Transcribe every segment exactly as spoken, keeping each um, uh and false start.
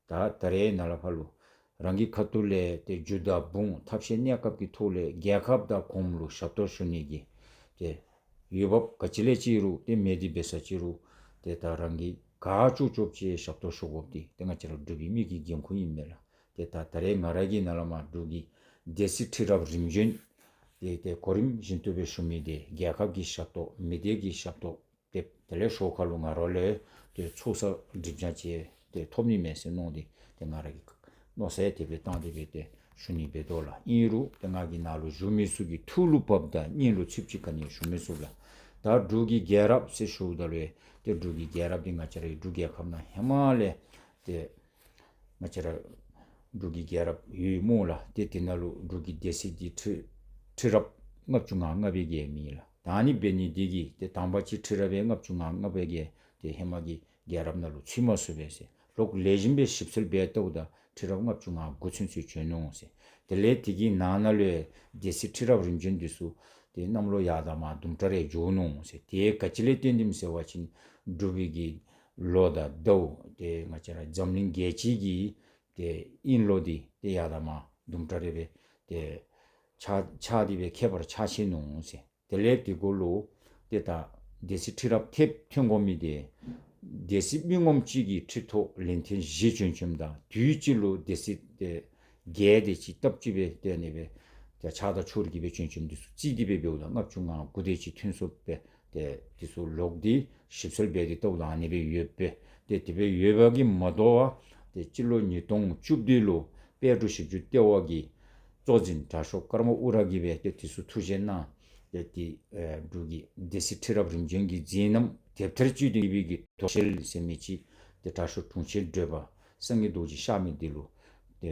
ད་ད་རེས་ནཱ་ལས་ཕར་ལུ་རང་གི་ཁ་ཐུག་ལས་ཏེ་རྒྱུ་དང་འབུངས་ཐབས་ཤེས་གནས་སྐབས་ཀྱི་ཐོག་ལས་རྒྱལ་ཁབ་དང་གོངམ་ལུ་ཞབས་ཏོག་ཞུ་ནི་གི་ཏེ་འོས་འབབ་ག་ཅི་ལས་ཅི་རུང་ཏེ་མེད་དེ་འབད་ས་ཅི་རུང་ཏེ་ད་རང་གིས་ག་ལྕོགས་ལྕོགས་ཅིག་ཞབས་ཏོག་ཞུ་དགོཔ་འདི་ཏེ་ང་བཅས་ར་འབྲུག་པའི་མི་གི་འགན་ཁུར་ཨིན་མས་ལགས། ཏེ་ད་ད་རེས་ང་ར་གིས་ནཱ་ལས་མར་འབྲུག་གི་སྡེ་སྲིད་ཁྲི་རབས་རིམ་བྱོན་ཏེ་ཏེ་གོ་རིམ་བཞིན་དུ་སྦེ་ཞུ་མི་འདི་རྒྱལ་ཁབ་ཀྱི་ཞབས་ཏོག་མི་སྡེ་གི་ཞབས་ཏོག་ཏེ་དེ་ལས་ཤོག་ཁ་ལུ་ང་ར་ལུ་ཏེ་ཚོགས་བསགས་སྒྲིབ་སྦྱང་ཅིག་ཏེ་ཐོབ་ནི་མས་ཟེར་མནོ་སྟེ་ཏེ་ང་ར་གིས་མནོ་བསམ་དེ་སྦེ་བཏང་སྟེ་སྦེ་ཏེ་ཞུ་ནི་འབད་དོ་ལགས། ཨིན་རུང་ཏེ་ང་གིས་ནཱ་ལུ་ཞུ་མི་ཚུ་གི་ཐུགས་ལུ་བབ་ད་སྙིང་ལུ་ཚིག་ཅིག་ག་ནི་ཞུ་མི་ཚུགས་ལགས། ད་འབྲུག་གི་རྒྱལ་རབས་ཟེར་ཞུཝ་ད་ལུ་ཏེ་འབྲུག་གི་རྒྱལ་རབས་འདི་ང་བཅས་རའི་འབྲུག་རྒྱལ་ཁབ་ནང་ཧེ་མ་ལས་ཏེ་ང་བཅས་ར་འབྲུག་གི་རྒྱལ་རབས་ཡོད་སྨོ་ལགས། ཏེ་དེ་ནང་ལུ་འབྲུག་གི་སྡེ་སྲིད་འདི་ཁྲི་ཁྲི་རབས་ལྔ་བཅུ་ང་ལྔ་པའི་གི་མི་ལགས། ད་ཨ་ནི་འབད་ནི་འདི་གིས་ཏེ་དང་པ་ཅིག་ཁྲི་རབས་ལྔ་བཅུ་ང་ལྔ་པའི་གི་ཏེ་ཧེ་མ་གི་རྒྱལ་རབས་ནང་ལུ་ཚུད་མ་ཚུགས་པས་ཟེར་ལོག་ལེགས་ཤོམ་སྦེ་ཞིབ་འཚོལ་འབད་བལྟཝ་ད་ཁྲི་རབས་ལྔ་བཅུ་ང་དགུ་ཚུན་ཚོད་བྱོན་ནུག་ཟེར། དེ་ལས་དེ་གི་ནང་ན་ལུ་སྡེ་སྲིད་ཁྲི་རབས་རིམ་བྱོན་འདི་ཚུ་ཏེ་གནམ་ལོ་ཡར་དང་མར་དུམ་གྲ་རེ་འགྱོ་ནུག་ཟེར། དེ་ག་ཅི་ལས་བརྟེན་ཏེ་ཨིནམ་ཟེར་བ་ཅིན་འབྲུག་པའི་གི་ལོ་དང་ཟླཝ་ཏེ་ང་བཅས་ར་འཛམ་གླིང་རྒྱལ་སྤྱི་གི་ཏེ་དབྱིན་ལོ་འདི་ཏེ་ཡར་དང་མར་དུམ་གྲ་རེ་སྦེ་ཏེ་ཆགས་ཆགས་ཏེ་སྦེ་ཁྱད་པར་ཆགས་ཆི་ནུག་ཟེར། དེ་ལས་དེ་གུ་ལུ་ཏེ་ད་སྡེ་སྲིད་ཁྲི་རབས་ཐེབས་ཐོན་དགོ་མི་འདི་སྡེ་སྲིད་མི་ངོམ་གཅིག་གིས་ཁྲི་ཐོག་ལན་ཐེངས་བཞི་བྱོན་བྱོནམ་ད་དུས་གཅིག་ལུ་སྡེ་སྲིད་ཏེ་བརྒྱད་དེ་ཅིག་སྟབས་གཅིག་སྦེ་ཏེ་ཨ་ནི་སྦེ་ཏེ་ཆགས་སྡང་ཕྱོགས་རིས་ཀྱི་སྦེ་བྱོན་བྱོནམ་འདི་ཚུ་རྩིས་ཏེ་སྦེ་འབདཝ་ད་ལྔ་བཅུ་ང་དགུ་དེ་ཅིག་ཐོན་སོཔ་སྦེ་ཏེ་འདི་ཚུ་ལོག་སྟེ་ཞིབ་འཚོལ་འབད་དེ་བལྟཝ་ད་ཨ་ནི་སྦེ་ཡོདཔ་སྦེ་ཏེ་དེ་སྦེ་ཡོད་པ་གིས་མ་དོ་བར་ཏེ་སྤྱི་ལོ་ཉིས་སྟོང་བཅུ་བདུན་ལུ་དཔལ་འབྲུག་ཞིབ་འཇུག་ལྟེ་བ་གི་གཙོ་འཛིན་དྲག་ཤོས་ཀརྨ་ཨུ་ར་གིས་སྦེ་ཏེ་དེ་ཚུ་ཐུགས་བཞེད་གནང་། ཏེ་དེ་ཨེ་འབྲུག་གི་སྡེ་སྲིད་ཁྲི་རབས་རིམ་བྱོན་གྱི་མཛད་རྣམ་དེབ་ཐེར་དཔྱོད་ལྡན་དགྱེས་པའི་གི་དོ་ཤལ་ཟེར་མི་ཅིག་ཏེ་དྲག་ཤོས་དྲུང་ཆེན་བགྲེས་པ་སངས་རྒྱས་རྡོ་རྗེ་གཤགས་མི་འདི་ལུ་ཏེ་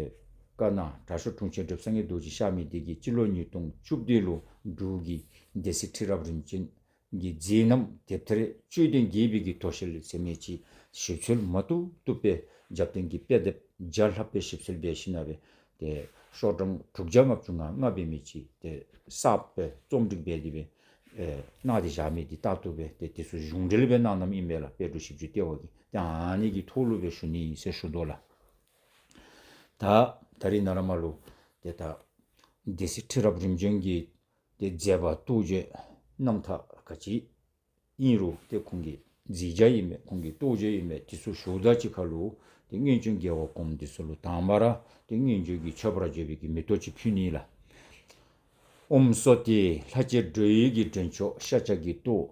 བཀའ་གནང་། དྲག་ཤོས་དྲུང་ཆེན་བགྲེས་པ་སངས་རྒྱས་རྡོ་རྗེ་གཤགས་མི་འདི་གིས་སྤྱི་ལོ་ཉིས་སྟོང་བཅུ་བདུན་ལུ་འབྲུག་གི་སྡེ་སྲིད་ཁྲི་རབས་རིམ་བྱོན་གྱི་མཛད་རྣམ་དེབ་ཐེར་དཔྱོད་ལྡན་དགྱེས་པའི་གི་དོ་ཤལ་ཟེར་མི་ཅིག་ཞིབ་འཚོལ་མ་བཏུབ་བཏུབ་སྦེ་རྒྱབ་རྟེན་གྱི་དཔེ་དེབ་བརྒྱ་ལྷགཔ་སྦེ་ཞིབ་འཚོལ་འབད་ཞིནམ་ལས་ཏེ་ཤོག་གྲངས་དྲུག་བརྒྱ་ལྔ་བཅུ་ང་ལྔ་འབད་མི་ཅིག་ཏེ་གསརཔ་སྦེ་རྩོམ་སྒྲིག་འབད་དེ་སྦེ་ཨེ་གནང་སྟེ་བཞག་མི་འདི་ལྟར་དུ་སྦེ་ཏེ་དེ་ཚུ་གཞུང་འབྲེལ་སྦེ་གནང་གནངམ་ཨིན་པས་ལགས། དཔལ་འབྲུག་ཞིབ་འཇུག་ལྟེ་བ་གིས། ཏེ་ཨ་ནི་གི་ཐོག་ལུ་སྦེ་ཞུ་ནི་ཨིན་ཟེར་ཞུ་དོ་ལགས། ད་ད་རིས་ནཱ་ལས་མར་ལུ་ཏེ་ད་སྡེ་སྲིད་ཁྲི་རབས་རིམ་བྱོན་གྱི་ཏེ་མཛད་པ་རྟོགས་བརྗོད་རྣམ་ཐར་ག་ཅི་ཨིན་རུང་ཏེ་ཁོང་གི་མཛད་བྱ་ཨིན་མས། ཁོང་གི་རྟོགས་བརྗོད་ཨིན་མས། དེ་ཚུ་ཞུཝ་ད་གཅིག་ཁར་ལུ་ཏེ་སྔོན་བྱོན་རྒྱལ་བ་གོངམ་འདི་ཚུ་ལུ་དང་པ་ར་ཏེ་སྔོན་བྱོན་གྱི་མཆོད་པར་བརྗོད་པའི་གི་མེ་ཏོག་ཅིག་ཕུལ་ནི་ལགས། ཨོཾ་སྭསྟི། ལྷ་བཅས་འགྲོ་བའི་གི་འདྲེན་མཆོག་ཤཱཀྱ་གི་ཏོག།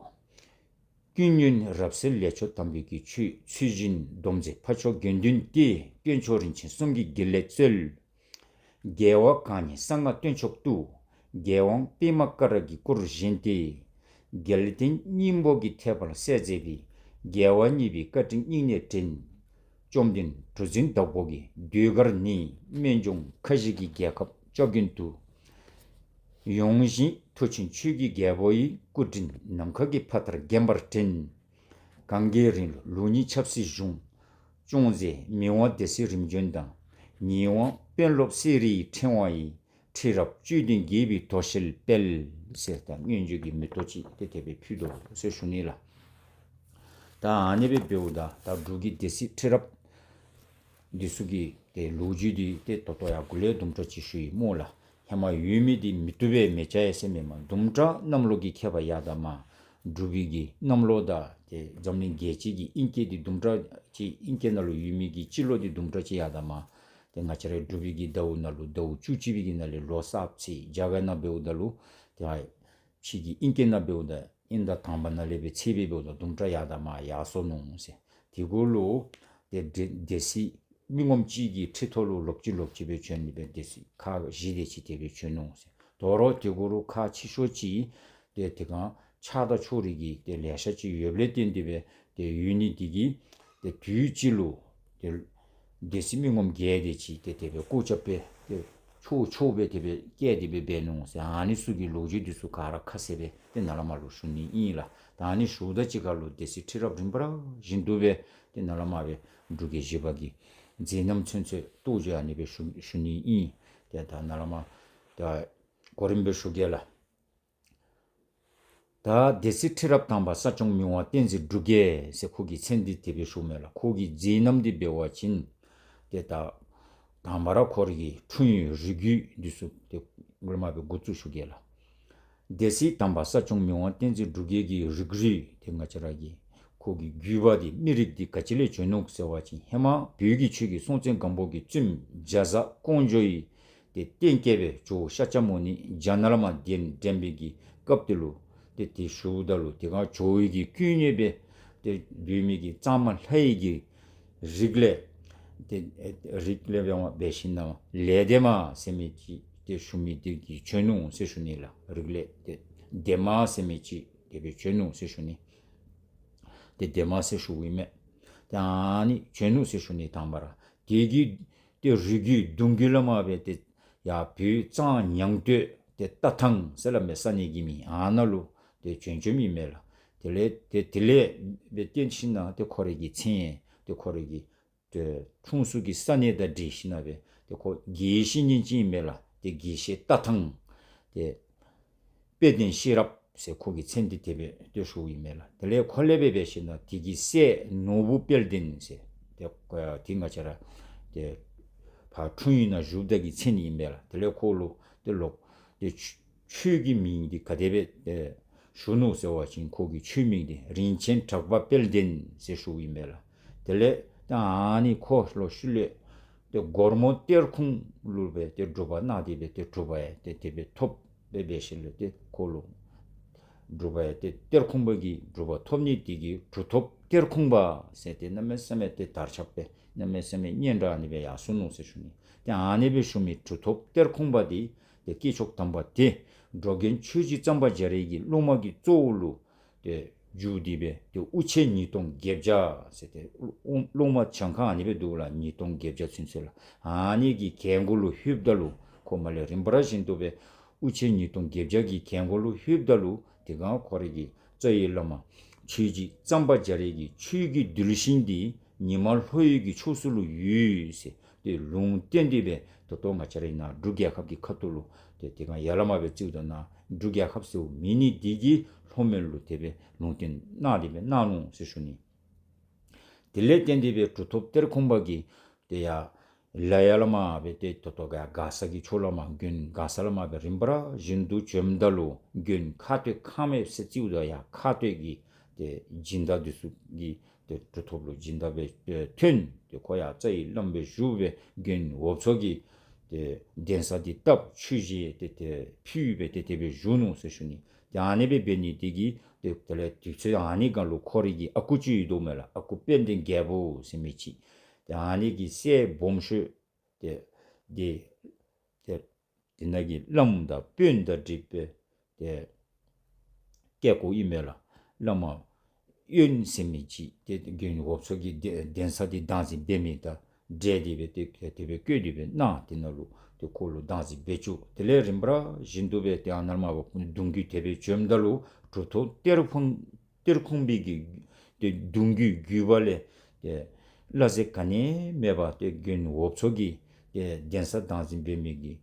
ཀུན་ཉོན་རབ་གསལ་ལས་མཆོག་དམ་པའི་གི་ཆོས། ཚུལ་བཞིན་སྡོམ་མཛད་འཕགས་མཆོག་དགེ་འདུན་ཏེ། དཀོན་མཆོག་རིན་ཆེན་གསུམ་གྱི་དགེ་ལེགས་སྩོལ། རྒྱལ་བ་གང་ཉིད་གསང་སྔགས་སྟོན་མཆོག་ཏུ། རྒྱལ་དབང་པདྨ་ཀ་ར་གི་སྐུར་བཞེངས་ཏེ། རྒྱལ་བསྟན་སྙིང་པོ་གི་ཐེག་པར་གསལ་མཛད་པའི། རྒྱལ་བ་གཉིས་པའི་བཀའ་དྲིན་སྙིང་ནས་དྲན། བཅོམ་ལྡན་གྲུ་འཛིན་བདག་པོ་གི་ཟློས་གར་ནི། སྨན་ལྗོངས་ཁ་བཞི་གི་རྒྱལ་ཁབ་བཅོ་བརྒྱད་དུ། ཡོངས་བཞིན་མཐུ་ཆེན་ཆོས་ཀྱི་རྒྱལ་པོ་ཡི། སྐུ་དྲིན་ནམ་མཁའ་གི་ཕ་མཐར་བརྒྱན་པར་དྲན། གངས་རྒྱལ་རིང་ལུགས་ལུགས་གཉིས་ཆབ་སྲིད་གཞུང་། སྐྱོང་མཛད་མི་དབང་སྡེ་སྲིད་རིམ་བྱོན་དང་། ཉེ་དབང་དཔོན་སློབ་གསེར་རིའི་ཕྲེང་བ་ཡིས། ཁྲི་རབས་དཔྱོད་ལྡན་དགྱེས་པའི་དོ་ཤལ་སྤེལ། ཟེར་ད་སྔོན་བརྗོད་ཀྱི་མེ་ཏོག་ཅིག་ཏེ་དེ་སྦེ་ཕུལ་དོ་ཟེར་ཞུ་ནི་ལགས། ད་ཨ་ནི་སྦེ་འབདཝ་ད་ད་འབྲུག་གི་སྡེ་སྲིད་ཁྲི་རབས་འདི་ཚུ་གི་ཏེ་ལོ་རྒྱུས་འདི་ཏེ་ད་ལྟོ་ཡང་འགོ་ལས་དུམ་གྲ་ཅིག་ཞུ་ཡི་སྨོ་ལགས། ཧེ་མ་ཡོད་མི་འདི་མི་བཏུབ་པས་མེད་ཅ་ཡ་ཟེར་མེན་མས། དུམ་གྲ་གནམ་ལོ་གི་ཁྱད་པར་ཡར་དང་མར་འབྲུག་པའི་གི་གནམ་ལོ་དང་ཏེ་འཛམ་གླིང་རྒྱལ་སྤྱི་གི་དབྱིན་སྐད་འདི་དུམ་གྲ་ཅིག་དབྱིན་སྐད་ནང་ལུ་ཡོད་མི་གི་སྤྱི་ལོ་འདི་དུམ་གྲ་ཅིག་ཡར་དང་མར་ཏེ་ང་བཅས་རའི་འབྲུག་པའི་གི་ཟླཝ་ནང་ལུ་ཟླཝ་བཅུ་གཅིག་པའི་གི་ནང་ལས་ལོ་གསརཔ་ཚེས་རྒྱ་གར་ནང་འབདཝ་ད་ལུ་ཏེ་ཕྱི་གི་དབྱིན་སྐད་ནང་འབདཝ་ད་དབྱིན་ཟླ་དང་པ་ནང་ལས་སྦེ་ཚེས་སྦེ་འབདཝ་ད་དུམ་གྲ་ཡར་དང་མར་ཡར་སོ་ནུག་ཟེར། དེ་གུ་ལུ་ཏེ་སྡེ་སྲིད་མི་ངོམ་གཅིག་གི་ཁྲི་ཐོག་ལུ་ལོག་ཅི་ལོག་ཅི་སྦེ་བྱོན་ནི་སྦེ་སྡེ་སྲིད་ཁག་བཞི་དེ་ཅིག་དེ་སྦེ་བྱོན་ནུག་ཟེར། དོ་རུང་དེ་གུ་ལུ་ཁག་ཆེ་ཤོས་ཅིག་ཏེ་དེ་སྒང་ཆགས་སྡང་ཕྱོགས་རིས་ཀྱི་ཏེ་ལེ་ཤ་ཅིག་ཡོདཔ་ལས་བརྟེན་ཏེ་སྦེ་ཏེ་ཡོད་ནི་དེ་གིས་ཏེ་དུས་གཅིག་ལུ་ཏེ་སྡེ་སྲིད་མི་ངོམ་བརྒྱད་དེ་ཅིག་ཏེ་དེ་སྦེ་སྐུ་ཚབ་སྦེ་ཏེ་ཕྱོགས་ཕྱོགས་སྦེ་དེ་སྦེ་བསྐྱལ་ཏེ་སྦེ་འབད་ནུག་ཟེར། ཨ་ནི་ཚུ་གི་ལོ་རྒྱུས་འདི་ཚུ་ག་ར་ཁ་གསལ་སྦེ་ཏེ་ནཱ་ལས་མར་ལུ་ཞུ་ནི་ཨིན་ལགས། ད་ཨ་ནི་ཞུཝ་ད་གཅིག་ཁར་ལུ་སྡེ་སྲིད་ཁྲི་རབས་རིམ་པ་ར་བཞིན་དུ་སྦེ་ཏེ་ནཱ་ལས་མར་སྦེ་འབྲུག་རྒྱལ་བཞི་པ་གི་མཛད་རྣམ་ཚུན་ཚོད་རྟོགས་བརྗོད་ཨ་ནི་སྦེ་ཞུ་ཞུ་ནི་ཨིན། ཏེ་ད་ནཱ་ལས་མར་ད་གོ་རིམ་སྦེ་ཞུ་གེ་ལགས། ད་སྡེ་སྲིད་ཁྲི་རབས་དང་པ་ས་སྐྱོང་མི་དབང་བསྟན་འཛིན་འབྲུག་རྒྱལ་ཟེར་ཁོ་གི་མཚན་འདི་དེ་སྦེ་ཞུཝ་མས་ལགས། ཁོ་གི་མཛད་རྣམ་འདི་འབད་བ་ཅིན་ ཏེ་ད་དང་པ་ར་ཁོ་རའི་གི་འཁྲུངས་ཡུལ་རིགས་རྒྱུད་འདི་ཚུ་ཏེ་ངོ་མ་སྦེ་འགོ་བཙུགས་ཞུ་གེ་ལགས། སྡེ་སྲིད་དམ་པ་ས་སྐྱོང་མི་དབང་བསྟན་འཛིན་འབྲུག་རྒྱལ་གྱི་རིགས་རུས་ཏེ་ང་བཅས་ར་གི་ཁོ་གི་བརྒྱུད་པ་འདི་མི་རིགས་འདི་ག་ཅི་ལས་བྱོན་ནུག་ཟེར་བ་ཅིན་ཧེ་མ་བོད་ཀྱི་ཆོས་ཀྱི་སྲོང་བཙན་སྒམ་པོ་གི་བཙུནམོ་རྒྱ་བཟའ་ཀོང་ཇོ་ཡི་ཏེ་རྟེན་སྐལ་སྦེ་ཇོ་བོ་ཤཱཀྱ་མུ་ནི་རྒྱ་ནག་ལས་མར་གདན་འདྲེན་པའི་གི་སྐབས་དེ་ལུ་ཏེ་དེ་ཞུཝ་ད་ལུ་དེ་སྒང་ཇོ་བོའི་གི་སྐུ་དངོས་སྦེ་ཏེ་བོད་མི་གི་གཙང་མ་ལྷ་ཡི་གི་རིགས་ལས་ཏེ་རིགས་ལས་འབད་བ་འབད་ཞིན་ན་ལས་ལྡན་མ་ཟེར་མི་ཅིག་ཏེ་ཞུ་མི་དེ་གིས་བྱོན་ནུག་ཟེར་ཞུ་ནི་ལགས། རིགས་ལས་ཏེ་ལྡན་མ་ཟེར་མི་ཅིག་དེ་སྦེ་བྱོན་ནུག་ཟེར་ཞུ་ནི། ཏེ་ལྡན་མ་ཟེར་ཞུཝ་ཨིན་མས། ཏེ་ཨ་ནི་བྱོན་ནུག་ཟེར་ཞུ་ནི། དང་པ་ར་དེ་གི་ཏེ་རིགས་རྒྱུད་གདུང་རྒྱུད་ལས་མར་སྦེ་ཏེ་ཡར་བོད་གཙང་ཉང་སྟོད་ཏེ་རྟ་ཐང་ཟེར་སླབ་མི་ས་གནས་ཀྱི་མིང་ཨ་ནཱ་ལུ་ཏེ་བྱོན་བྱོནམ་ཨིན་མས་ལགས། དེ་ལས་ཏེ་དེ་ལས་སྦེ་བརྟེན་ཞིན་ན་ཏེ་ཁོ་རའི་གི་མཚན་ཏེ་ཁོ་རའི་གི་ཏེ་འཁྲུངས་ས་གི་ས་གནས་དང་འབྲེལ་ཞིན་ན་སྦེ་ཏེ་ཁོ་དགེ་བཤེས་གཉེན་ཅིག་ཨིན་མས་ལགས། ཏེ་དགེ་བཤེས་རྟ་ཐང་ཏེ་དཔལ་ལྡན་ཤེས་རབ་ཟེར་ཁོ་གི་མཚན་འདི་དེ་སྦེ་ཏེ་ཞུཝ་ཨིན་མས་ལགས། དེ་ལས་ཁོ་ལས་སྦེ་འབད་ཞིན་ན་དེ་གི་སྲས་ནོར་བུ་དཔལ་ལྡན་ཟེར་ཏེ་ཨ་དེ་ང་བཅས་ར་ཏེ་ཕར་འཁྲུངས་ཡུལ་ནང་བཞུགསཔ་ད་གི་མཚན་ཨིན་མས་ལགས། དེ་ལས་ཁོ་ལུ་ཏེ་ལོག་ཏེ་ཆོས་ཆོས་ཀྱི་མིང་འདི་ག་དེ་སྦེ་ཨེ་ཞུ་ནུག་ཟེར་བ་ཅིན་ཁོ་གི་ཆོས་མིང་འདི་རིན་ཆེན་གྲགས་པ་དཔལ་ལྡན་ཟེར་ཞུཝ་ཨིན་མས་ལགས། དེ་ལས་ད་ཨ་ནི་ཁོ་ལུ་ཤུལ་ལས་ཏེ་སྒོར་མོ་གཏེར་ཁུང་ལུ་སྦེ་ཏེ་སྒྲུབ་པ་གནང་སྟེ་སྦེ་ཏེ་སྒྲུབ་པ་ཡང་ཏེ་དེ་སྦེ་ཐོབ་སྦེ་འབད་ཞིནམ་ལས་ཏེ་ཁོ་ལུ་སྒྲུབ་པ་ཡང་ཏེ་གཏེར་ཁུང་པ་གི་སྒྲུབ་པ་ཐོབ་ནི་དེ་གིས་གྲུབ་ཐོབ་གཏེར་ཁུང་པ་ཟེར་ཏེ་གནམ་མེད་ས་མེད་ཏེ་དར་ཁྱབ་སྦེ་གནམ་མེད་ས་མེད་སྙན་གྲགས་ཨ་ནི་སྦེ་ཡར་སོ་ནུག་ཟེར་ཞུ་ནི། ཏེ་ཨ་ནི་སྦེ་ཞུ་མི་གྲུབ་ཐོབ་གཏེར་ཁུང་པ་འདི་ཏེ་སྐྱེས་མཆོག་དམ་པ་དེ་འགྲོ་མགོན་ཆོས་རྗེ་གཙང་པ་རྒྱ་རས་ཀྱི་སློབ་མ་གི་གཙོ་བོ་ལུ་ཏེ་གྱུར་ཏེ་སྦེ་ཏེ་དབུ་ཆེན་ཉིས་སྟོང་བརྒྱད་བརྒྱ་ཟེར་ཏེ་སློབ་མ་གྱངས་ཁ་ཨ་ནི་སྦེ་འདུག་ལགས། ཉིས་སྟོང་བརྒྱད་བརྒྱ་ཚུན་ཚོད་ལགས། ཨ་ནི་གི་གྱལ་འགོ་ལུ་ལྷོདཔ་ད་ལུ་ཁོ་མར་ལས་རིམ་པ་བཞིན་དུ་སྦེ་དབུ་ཆེན་ཉིས་སྟོང་བརྒྱད་བརྒྱ་གི་གྱལ་འགོ་ལུ་ལྷོདཔ་ད་ལུ་དེ་སྒང་ཁོ་རའི་གི་རྩ་བའི་བླ་མ་ཆོས་རྗེ་གཙང་པ་རྒྱ་རས་ཀྱི་ཆོས་ཀྱི་གདུལ་ཞིང་འདི་ཉི་མ་ལྷོ་ཡུལ་གྱི་ཕྱོགས་སུ་ལུ་ཡོད་ཟེར་ཏེ་ལུང་བསྟན་ཏེ་སྦེ་ད་ལྟོ་ང་བཅས་རའི་ནཱ་འབྲུག་རྒྱལ་ཁབ་ཀྱི་ཁ་ཐུག་ལུ་ཏེ་དེ་སྒང་ཡར་ལས་མར་སྦེ་རྩིཝ་ད་ནཱ་འབྲུག་རྒྱལ་ཁབ་ཟེརཝ་མེད་ནི་དེ་གིས་ལྷོ་མོན་ལུ་དེ་སྦེ་ལུང་བསྟན་གནང་སྟེ་སྦེ་གནང་ནུག་ཟེར་ཞུ་ནི། དེ་ལས་བརྟེན་ཏེ་སྦེ་གྲུབ་ཐོབ་གཏེར་ཁུང་པ་གིས་ཏེ་ཡར་ལས་ཡར་ལས་མར་སྦེ་ཏེ་ད་ལྟོ་ག་ག་ས་གི་ཕྱོགས་ལས་མར་དགོན་ག་ས་ལས་མར་སྦེ་རིམ་པ་བཞིན་དུ་བྱོནམ་ད་ལུ་དགོན་ཁ་སྟོད་ཁང་སྨད་ཟེར་རྩིཝ་ད་ཡར་ཁ་སྟོད་ཀྱི་ཏེ་སྦྱིན་བདག་འདི་ཚུ་གིས་ཏེ་གྲུབ་ཐོབ་ལུ་སྦྱིན་བདག་སྦེ་ཨེ་ཐོན། ཏེ་ཁོ་ཡར་རྩ་བའི་བླམ་སྦེ་བཞུགས་སྦེ་དགོན་འོབ་མཚོ་གི་ཏེ་གདན་ས་འདི་བཏབ། ཆོས་གཞིས་ཏེ་ཏེ་ཕུལ་སྦེ་ཏེ་དེ་སྦེ་བཞུགས་ནུག་ཟེར་ཞུ་ནི། ཏེ་ཨ་ནི་སྦེ་འབད་ནི་དེ་གིས་ཏེ་དེ་ལས་དུས་ཚོད་ཨ་ནི་སྒང་ལུ་ཁོ་རའི་གི་ཨ་ཁུ་ཅིག་ཡོདཔ་མས་ལགས། ཨ་ཁུ་དཔལ་ལྡན་རྒྱལ་པོ་ཟེར་མི་ཅིག། ཏེ་ཨ་ནི་གི་སྲས་སྦོམ་ཤོས་ཏེ་འདི་ཏེ་དེ་ནང་གི་བླམ་དང་དཔོན་དང་འགྲིགས་སྦེ་ཏེ་སྐྱེས་སྐྱེསཝ་ཨིན་མས་ལགས། བླ་མ་དབོན་ཟེར་མི་ཅིག་ཏེ་དགོན་འོབ་མཚོ་གི་གདན་ས་འདི་བདག་འཛིན་འབད་མི་དང་འབྲེལ་ཏེ་སྦེ་ཏེ་དེ་སྦེ་བསྐོས་ཏེ་སྦེ་གནང་། དེ་ནང་ལུ་ཏེ་ཁོ་ལུ་བདག་འཛིན་འབད་བཅུག། དེ་ལས་རིམ་པ་བཞིན་དུ་སྦེ་ཏེ་ཨ་ནཱ་ལས་མར་གདུང་རྒྱུད་དེ་སྦེ་བྱོནམ་ད་ལུ་གྲུབ་ཐོབ་གཏེར་ཁུང་གཏེར་ཁུང་པའི་གི་ཏེ་གདུང་རྒྱུད་བརྒྱུད་པ་ལས་ཏེ་བླ་ཟེར་ག་ནི་མེད་པར་ཏེ་དགོན་འོབ་མཚོ་གི་ཏེ་གདན་ས་བདག་འཛིན་འབད་མི་གི་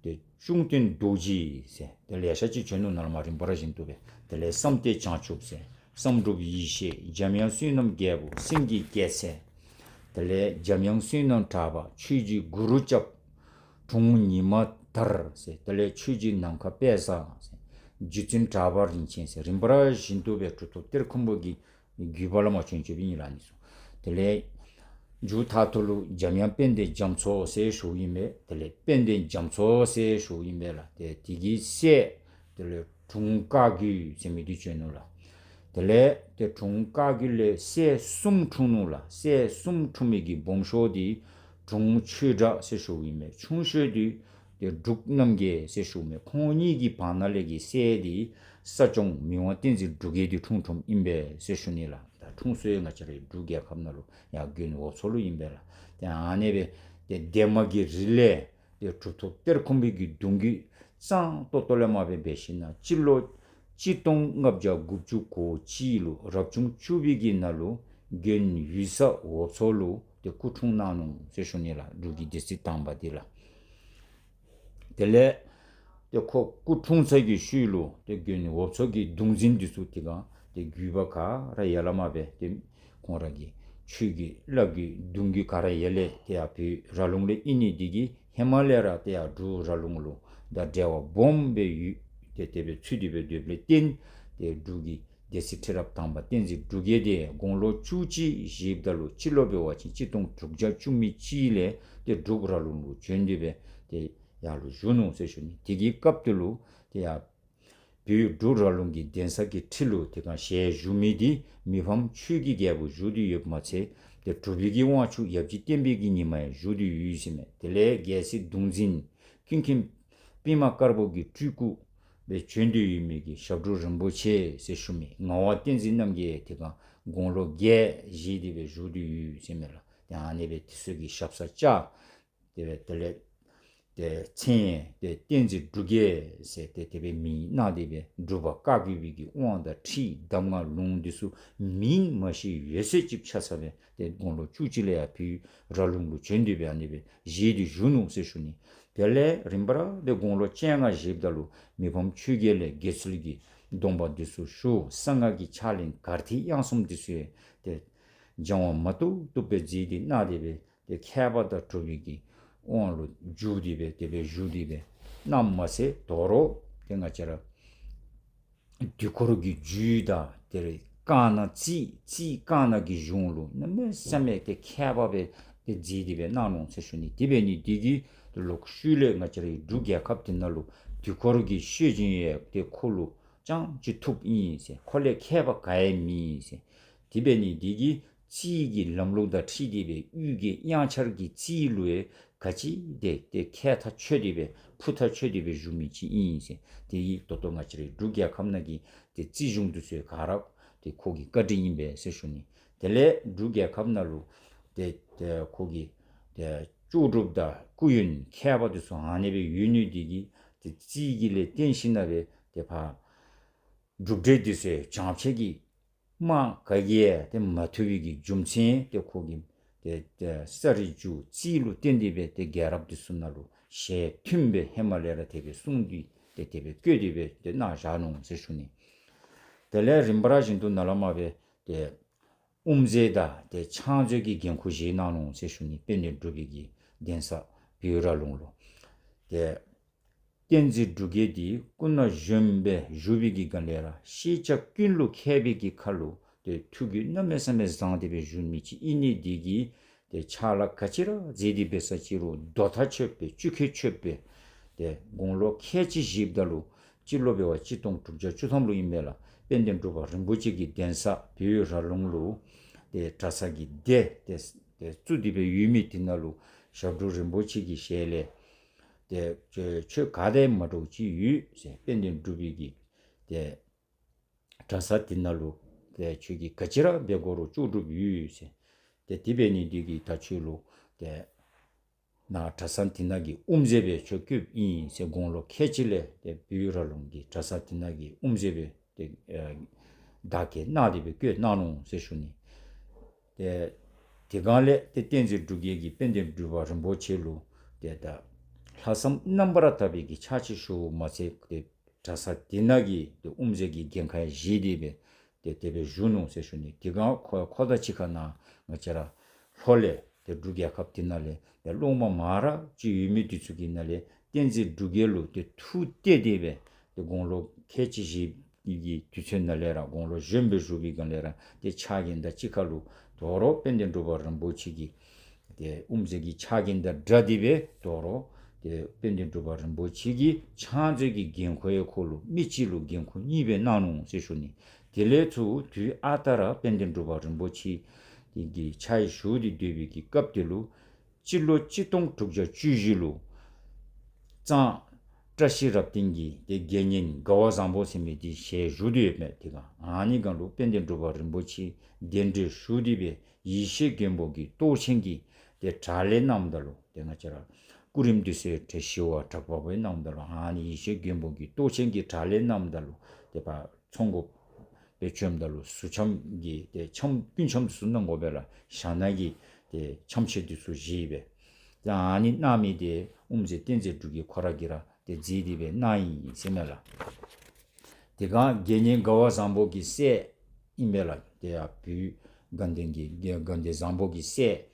ཏེ་གཅུང་སྟོན་རྡོ་རྗེ་ཟེར་ཏེ་ལེ་ཤ་ཅིག་བྱོན་ནུག། ནཱ་ལས་མར་རིམ་པ་བཞིན་དུ་སྦེ་དེ་ལས་བསམ་གཏན་བྱང་ཆུབ་ཟེར་བསམ་གྲུབ་ཡེ་ཤེས་འཇམ་དབྱངས་བསོད་ནམས་རྒྱལ་པོ་སེང་གེ་རྒྱལ་མཚན། དེ་ལས་འཇམ་དབྱངས་བསོད་ནམས་གྲགས་པ་ཆོས་རྗེ་གུ་རུ་སྐྱབས་དྲུང་ཉི་མ་དར་ཟེར། དེ་ལས་ཆོས་རྗེ་ནམ་མཁའ་དཔལ་བཟང་ཟེར་རྗེ་བཙུན་གྲགས་པ་རིན་ཆེན་ཟེར་རིམ་པ་བཞིན་དུ་སྦེ་གྲུབ་ཐོབ་གཏེར་ཁུང་པ་གི་བརྒྱུད་པ་ལས་མར་བྱོན་བྱོནམ་ཨིན་ལགས་ཨ་ནི་ཚུ། དེ་ལས་མཇུག་མཐའ་ཐུག་ལུ་འཇམ་དབྱངས་དཔལ་ལྡན་རྒྱ་མཚོ་ཟེར་ཞུཝ་ཨིན་པས། དེ་ལས་དཔལ་ལྡན་རྒྱ་མཚོ་ཟེར་ཞུཝ་ཨིན་པས་ལགས། ཏེ་དེ་གི་སྲས་དེ་ལས་དྲུང་བཀའ་བརྒྱུད་ཟེར་མི་འདི་བྱོན་ནུག་ལགས། དེ་ལས་ཏེ་དྲུང་བཀའ་བརྒྱུད་ལས་སྲས་གསུམ་འཁྲུངས་ནུག་ལགས། སྲས་གསུམ་འཁྲུངས་མི་གི་སྦོམ་ཤོས་འདི་དྲུང་ཆོས་གྲགས་ཟེར་ཞུཝ་ཨིན་པས། ཆུང་ཤོས་འདི་ཏེ་འབྲུག་རྣམ་རྒྱལ་ཟེར་ཞུཝ་ཨིན་པས། ཁོང་གཉིས་ཀྱི་བར་ན་ལས་ཀྱི་སྲས་འདི་ས་སྐྱོང་མི་དབང་བསྟན་འཛིན་འབྲུག་རྒྱལ་འདི་འཁྲུངས་འཁྲུངསམ་ཨིན་པས་ཟེར་ཞུ་ནི་ལགས། ད་འཁྲུངས་ས་ཡང་ང་བཅས་རའི་འབྲུག་རྒྱལ་ཁབ་ནང་ལུ་ཡར་དགོན་འོབ་མཚོ་ལུ་ཨིན་པས་ལགས། ཏེ་ཨ་ནི་སྦེ་ཏེ་ལྡན་མ་གི་རིགས་ལས་ཏེ་གྲུབ་ཐོབ་གཏེར་ཁུང་པའི་གི་གདུང་རྒྱུད་གཙང་ཏོག་ཏོ་ལས་མར་སྦེ་འབད་ཞིན་ན་སྤྱི་ལོ་གཅིག་སྟོང་ལྔ་བརྒྱ་དགུ་བཅུ་གོ་གཅིག་ལུ་རབ་བྱུང་བཅུ་པའི་གི་ནང་ལུ་དགོན་ཡུལ་ས་འོབ་མཚོ་ལུ་ཏེ་སྐུ་འཁྲུངས་གནང་ནུག་ཟེར་ཞུ་ནི་ལགས། འབྲུག་གི་སྡེ་སྲིད་དང་པ་འདི་ལགས། དེ་ལས་ཏེ་ཁོ་སྐུ་འཁྲུངས་ས་གི་ཤུལ་ལུ་ཏེ་དགོན་འོབ་མཚོ་གི་གདུང་འཛིན་འདི་ཚུ་དེ་སྒང་ཏེ་བརྒྱུད་པ་ག་ར་ཡར་ལས་མར་སྦེ་ཏེ་ཁོང་ར་གི་ ཆོས་ཀྱི་བླ་གི་གདུང་གི་ག་ར་ཡར་ལས་ཏེ་ཡར་བོད་ར་ལུང་ལས་ཨིན་ནི་འདི་གིས་ཧེ་མ་ལས་ར་ཏེ་ཡར་འབྲུག་ར་ལུང་ལུ་ད་འབྲེལ་བ་སྦོམ་སྦེ་ཡོད། ཏེ་དེ་སྦེ་ཚུལ་འདི་སྦེ་སྡོདཔ་ལས་བརྟེན་ཏེ་འབྲུག་གི་སྡེ་སྲིད་ཁྲི་རབས་དང་པ་བསྟན་འཛིན་འབྲུག་རྒྱལ་འདི་དགུང་ལོ་བཅུ་གཅིག་བཞེསཔ་ད་ལུ་སྤྱི་ལོ་འབད་བ་ཅིན་གཅིག་སྟོང་དྲུག་བརྒྱ་བཅུ་མེད་གཅིག་ལས་ཏེ་འབྲུག་ར་ལུང་ལུ་བྱོན་ཏེ་སྦེ་ཏེ་ཡར་ལུ་བཞུགས་ནུག་ཟེར་ཞུ་ནི། དེ་གི་སྐབས་དེ་ལུ་ཏེ་ཡར་བོད་འབྲུག་ར་ལུང་གི་གདན་ས་གི་ཁྲི་ལུ་དེ་སྒང་ཞལ་བཞུགས་མི་འདི་མི་ཕམ་ཆོས་ཀྱི་རྒྱལ་པོ་བཞུགས་ཏེ་ཡོདཔ་མ་ཚད་ཏེ་གྲུབ་པའི་གི་དབང་ཕྱུག་ཡབ་རྗེ་བསྟན་པའི་གི་ཉི་མ་ཡང་བཞུགས་ཏེ་ཡོད་ཟེར་མས། དེ་ལས་རྒྱལ་སྲས་གདུང་འཛིན་ཀུན་མཁྱེན་པདྨ་དཀར་པོ་གི་སྤྲུལ་སྐུ་སྦེ་བྱོན་ཏེ་ཡོད་མི་གི་ཞབས་དྲུང་རིན་པོ་ཆེ་ཟེར་ཞུ་མི་ངག་དབང་བསྟན་འཛིན་རྣམ་རྒྱལ་དེ་སྒང་དགུང་ལོ་བརྒྱད་བཞེས་ཏེ་སྦེ་བཞུགས་ཏེ་ཡོད་ཟེར་མས་ལགས། ཏེ་ཨ་ནི་སྦེ་དེ་ཚུ་གི་ཞབས་སར་བཅར། དེ་སྦེ་དེ་ལས་ཏེ་མཚན་ཏེ་བསྟན་འཛིན་འབྲུག་རྒྱལ་ཟེར་ཏེ་དེ་སྦེ་མིང་གནང་སྟེ་སྦེ་འབྲུག་པ་བཀའ་བརྒྱུད་པའི་གི་དབང་དང་ཁྲིད་གདམས་ངག་ལུང་འདི་ཚུ་མིང་མ་ཤེས་ཡོད་ཚད་ཅིག་ཆ་ཚང་སྦེ་ཏེ་དགུང་ལོ་བཅུ་གཅིག་ལས་ཡར་བོད་ར་ལུང་ལུ་བྱོན་ཏེ་སྦེ་ཨ་ནི་སྦེ་བཞེས་ཏེ་བཞུགས་ནུག་ཟེར་ཞུ་ནི། དེ་ལས་རིམ་པར་སྦེ་དགུང་ལོ་བཅོ་ལྔ་བཞེསཔ་ད་ལུ་མི་ཕམ་ཆོས་རྒྱལ་ལས་དགེ་ཚུལ་གྱི་སྡོམ་པ་འདི་ཚུ་ཞུ། གསང་སྔགས་ཀྱི་ཕྱག་ལེན་གར་ཐིག་དབྱངས་གསུམ་འདི་ཚུ་ཡང་ཏེ་སྦྱང་བ་མ་བཏུབ་བཏུབ་སྦེ་མཛད་དེ་གནང་སྟེ་སྦེ་ཏེ་མཁས་པ་དང་གྲུབ་པའི་གི་དབང་ལུ་འགྱུར་ཏེ་སྦེ་དེ་སྦེ་བཞུགས་ཏེ་སྦེ་གནངམ་མ་ཚད་དོ་རུང་ཏེ་ང་བཅས་ར་དུས་འཁོར་གྱི་རྒྱུད་དང་དེ་ལས་དཀར་ནག་རྩིས་རྩིས་དཀར་ནག་གི་གཞུང་ལུ་གནམ་མེད་ས་མེད་ཏེ་མཁས་པ་སྦེ་ཏེ་མཛད་དེ་སྦེ་གནང་ནུག་ཟེར་ཞུ་ནི། དེ་འབད་ནི་འདི་གིས་ལོག་ཤུལ་ལས་ང་བཅས་རའི་འབྲུག་རྒྱལ་ཁབ་འདི་ནང་ལུ་དུས་འཁོར་གྱི་ཤེས་བཞིན་ཡང་ཏེ་ཁོ་ལུ་ཅང་ཅིག་ཐུགཔ་ཨིན་ཟེར། ཁོ་ལས་མཁས་པ་ག་ཡང་མེད་ཟེར། དེ་འབད་ནི་འདི་གིས་རྩིས་ཀྱི་ལམ་ལུགས་དང་འཁྲིལ་ཏེ་སྦེ་དབུས་ཀྱི་དབྱངས་འཆར་གྱི་རྩིས་ལུ་ཡང་ག་ཅི་དེ་ཏེ་མཁས་ཐག་ཆོད་དེ་སྦེ་ཕུ་ཐག་ཆོད་དེ་སྦེ་བཞུགས་མི་ཅིག་ཨིན་ཟེར། དེ་གིས་ད་ལྟོ་ང་བཅས་རའི་འབྲུག་རྒྱལ་ཁབ་ནང་གི་ཏེ་རྩིས་གཞུང་འདི་ཚུ་ག་ར་ཏེ་ཁོ་གི་བཀའ་དྲིན་ཨིན་པས་ཟེར་ཞུ་ནི། དེ་ལས་འབྲུག་རྒྱལ་ཁབ་ནང་ལུ་ཏེ་ཏེ་ཁོ་གི་ཏེ་ལྕོགས་གྲུབ་དང་སྐུ་ཡོན་མཁས་པ་འདི་ཚུ་ཨ་ནི་སྦེ་ཡོད་ནི་འདི་གིས་ཏེ་རྩིས་ཀྱི་ལས་བརྟེན་ཞིནམ་ལས་ཏེ་ཕར་གྲུབ་འབྲས་འདི་ཚུ་བྱང་ཕྱོགས་ཀྱི་དམག་ག་གིས་ཡང་ཏེ་མ་ཐུབ་པའི་གི་རྒྱུ་མཚན་ཏེ་ཁོ་གི་ཏེ་ཏེ་ས་རིས་རྒྱུ་རྩིས་ལུ་བརྟེན་ཏེ་སྦེ་ཏེ་རྒྱལ་རབས་འདི་ཚུ་ནང་ལུ་ཞལ་མཐུན་སྦེ་ཧེ་མ་ལས་ར་དེ་སྦེ་གསུངས་ཏེ་ཏེ་དེ་སྦེ་བཀོད་དེ་སྦེ་ཏེ་གནང་བཞག་ནུག་ཟེར་ཞུ་ནི། དེ་ལས་རིམ་པ་ར་བཞིན་དུ་ནཱ་ལས་མར་སྦེ་ཏེ་དབུ་མཛད་དང་ཏེ་ཕྱག་མཛོད་ཀྱི་འགན་ཁུར་བཞེས་གནང་ནུག་ཟེར་ཞུ་ནི། དཔལ་ལྡན་འབྲུག་པའི་གི་གདན་ས་བོད་ར་ལུང་ལུ། ཏེ་བསྟན་འཛིན་འབྲུག་རྒྱལ་འདི་སྐུ་ན་གཞོནམ་སྦེ་བཞུགས་པའི་གི་སྒང་ལས་ར་ཤེས་བྱ་ཀུན་ལུ་མཁས་པའི་གི་ཁར་ལུ་ཏེ་ཐུགས་རྒྱུད་གནམ་མེད་ས་མེད་བཟང་སྟེ་སྦེ་བཞུགས་མི་ཅིག་ཨིན་ནི་འདི་གིས་ཏེ་ཕྱག་ལཱ་ག་ཅི་ར་མཛད་དེ་འབད་ས་ཅིག་རུང་དོ་ཐག་ཆོད་པའི་ཆུ་ཁྱེར་ཆོད་པའི་ཏེ་དགུང་ལོ་ཁལ་གཅིག་བཞེསཔ་ད་ལུ་སྤྱི་ལོ་འབད་བ་གཅིག་སྟོང་དྲུག་བརྒྱ་བཅུ་ཐམ་ལུ་ཨིན་མས་ལགས། དཔལ་ལྡན་འབྲུག་པ་རིན་པོ་ཆེ་གི་གདན་ས་བོད་ར་ལུང་ལུ་ཏེ་གྲྭ་ས་གི་སྡེ་ཏེ་ཏེ་བཙུགས་ཏེ་སྦེ་ཡོད་མི་འདི་ནང་ལུ་ཞབས་དྲུང་རིན་པོ་ཆེ་གི་ཞལ་ལས་ཏེ་ཁྱོད་ཁྱོད་ག་དང་མ་འདྲཝ་ཅིག་ཡོད་ཟེར། དཔལ་ལྡན་འབྲུག་པའི་གི་ཏེ་གྲྭ་ས་འདི་ནང་ལུ་ཏེ་ཁྱོད་ཀྱིས་ག་ཅི་ར་འབད་དགོ་རུང་ལྕོགས་གྲུབ་ཡོད་ཟེར། ཏེ་དེ་འབད་ནི་འདི་གིས་ད་ཁྱོད་ལུ་ཏེ་ནཱ་གྲྭ་ས་འདི་ནང་གི་དབུ་མཛད་སྦེ་ཁྱོད་བསྐོཝ་ཨིན་ཟེར། དགུང་ལོ་ཁལ་གཅིག་ལས་ཏེ་བོད་ར་ལུང་གི་གྲྭ་ས་འདི་ནང་གི་དབུ་མཛད་སྦེ་ཏེ་ཨེ་བདག་བསྐྱེད་གནང་སྟེ་སྦེ་བསྐོས་གནང་ནུག་ཟེར་ཞུ་ནི། ཏེ་དེ་སྒང་ལས་ཏེ་བསྟན་འཛིན་འབྲུག་རྒྱལ་གྱིས་དཔལ་ལྡན་འབྲུག་པ་རིན་པོ་ཆེ་ལུ་ཏེ་ད་ལྷག་བསམ་རྣམ་པར་དག་པའི་གི་ཕྱག་ཕྱི་ཞུཝ་མ་ཚད་ཏེ་གྲྭ་ས་འདི་ནང་གི་ཏེ་དབུ་མཛད་ཀྱི་འགན་ཁག་བཞེས་ཏེ་སྦེ་ཏེ་དེ་སྦེ་བཞུགས་ནུག་ཟེར་ཞུ་ནི། དེ་སྒང་ཁོ་ཁོ་དང་གཅིག་ཁར་ནཱ་ང་བཅས་ར་ལྷོ་ལས་ཏེ་འབྲུག་རྒྱལ་ཁབ་འདི་ནང་ལས་ཏེ་སློབ་མ་མང་རབས་ཅིག་ཡོད་མི་འདི་ཚུ་གི་ནང་ལས་བསྟན་འཛིན་འབྲུག་རྒྱལ་ལུ་ཏེ་ཐུགས་གཏད་དེ་སྦེ་ཏེ་དགུང་ལོ་ཁལ་གཅིག་བཞེས་པའི་གི་དུས་ཚོད་ནང་ལས་ར་དགུང་ལོ་གཞོནམ་སྦེ་བཞུགས་པའི་སྒང་ལས་ར་ཏེ་ཕྱག་འགན་དང་གཅིག་ཁར་ལུ་དོ་རུང་དཔལ་ལྡན་འབྲུག་པ་རིན་པོ་ཆེ་གི་ཏེ་དབུ་མཛད་ཀྱི་ཕྱག་འགན་དང་སྦྲགས་ཏེ་སྦེ་དོ་རུང་ཏེ་དཔལ་ལྡན་འབྲུག་པ་རིན་པོ་ཆེ་གི་ཕྱག་མཛོད་ཀྱི་འགན་ཁུར་ཡང་ཁོ་ལུ་མི་གཅིག་ལུ་འགན་ཁུར་གཉིས་སྦེ་གནང་ནུག་ཟེར་ཞུ་ནི། དེ་ལས་ཚུར་དུས་ཨ་རྟག་ར་དཔལ་ལྡན་འབྲུག་པ་རིན་པོ་ཆེ་གི་ཕྱག་ཕྱི་ཞུ་སྟེ་སྡོད་པའི་གི་སྐབས་དེ་ལུ་སྤྱི་ལོ་གཅིག་སྟོང་དྲུག་བརྒྱ་བཅུ་བཞི་ལུ་གཙང་བཀྲ་ཤིས་རབ་བརྟན་གྱི་ཏེ་དགེ་བསྙེན་དགའ་བ་བཟང་པོ་ཟེར་མི་འདི་ཞལ་བཞུགས་ཏེ་ཡོདཔ་མས། དེ་སྒང་ཨ་ནི་སྒང་ལུ་དཔལ་ལྡན་འབྲུག་པ་རིན་པོ་ཆེ་གདན་འདྲེན་ཞུ་སྟེ་སྦེ་ཡེ་ཤེས་མགོན་པོ་གི་གཏོར་ཆེན་གྱི་ཏེ་གྲལ་ལས་གནངམ་ད་ལུ་ཏེ་ང་བཅས་ར་སྐུ་རིམ་འདི་ཚུ་ཏེ་ཞི་བ་གྲགས་པ་སྦེ་གནངམ་ད་ལུ་ཨ་ནི་ཡེ་ཤེས་མགོན་པོ་གི་གཏོར་ཆེན་གྱི་གྲལ་ལས་གནངམ་ད་ལུ་ཏེ་ཕར་ཚོགས་འགོ་སྦེ་བྱོནམ་ད་ལུ་ཟུར་འཆམ་གྱི་ཏེ་འཆམ་སྤུན་འཆམ་འདི་ཚུ་གནང་དགོ་པས་ལགས། ཞྭ་ནག་གི་ཏེ་འཆམ་ཆས་འདི་ཚུ་བཞེས་སྦེ། ཏེ་ཨ་ནི་གནང་མི་འདི་དབུ་མཛད་བསྟན་འཛིན་འབྲུག་རྒྱལ་ཁོ་ར་གིས་ར་ཏེ་མཛད་དེ་སྦེ་གནང་ཡི་ཟེར་མས་ལགས། དེ་སྒང་དགེ་བསྙེན་དགའ་བ་བཟང་པོ་གི་སྲས་ཨིན་པས་ལགས། ཏེ་ཡར་བོད་ དགའ་ལྡན་གྱི་དགའ་ལྡན་བཟང་པོ་གི་སྲས་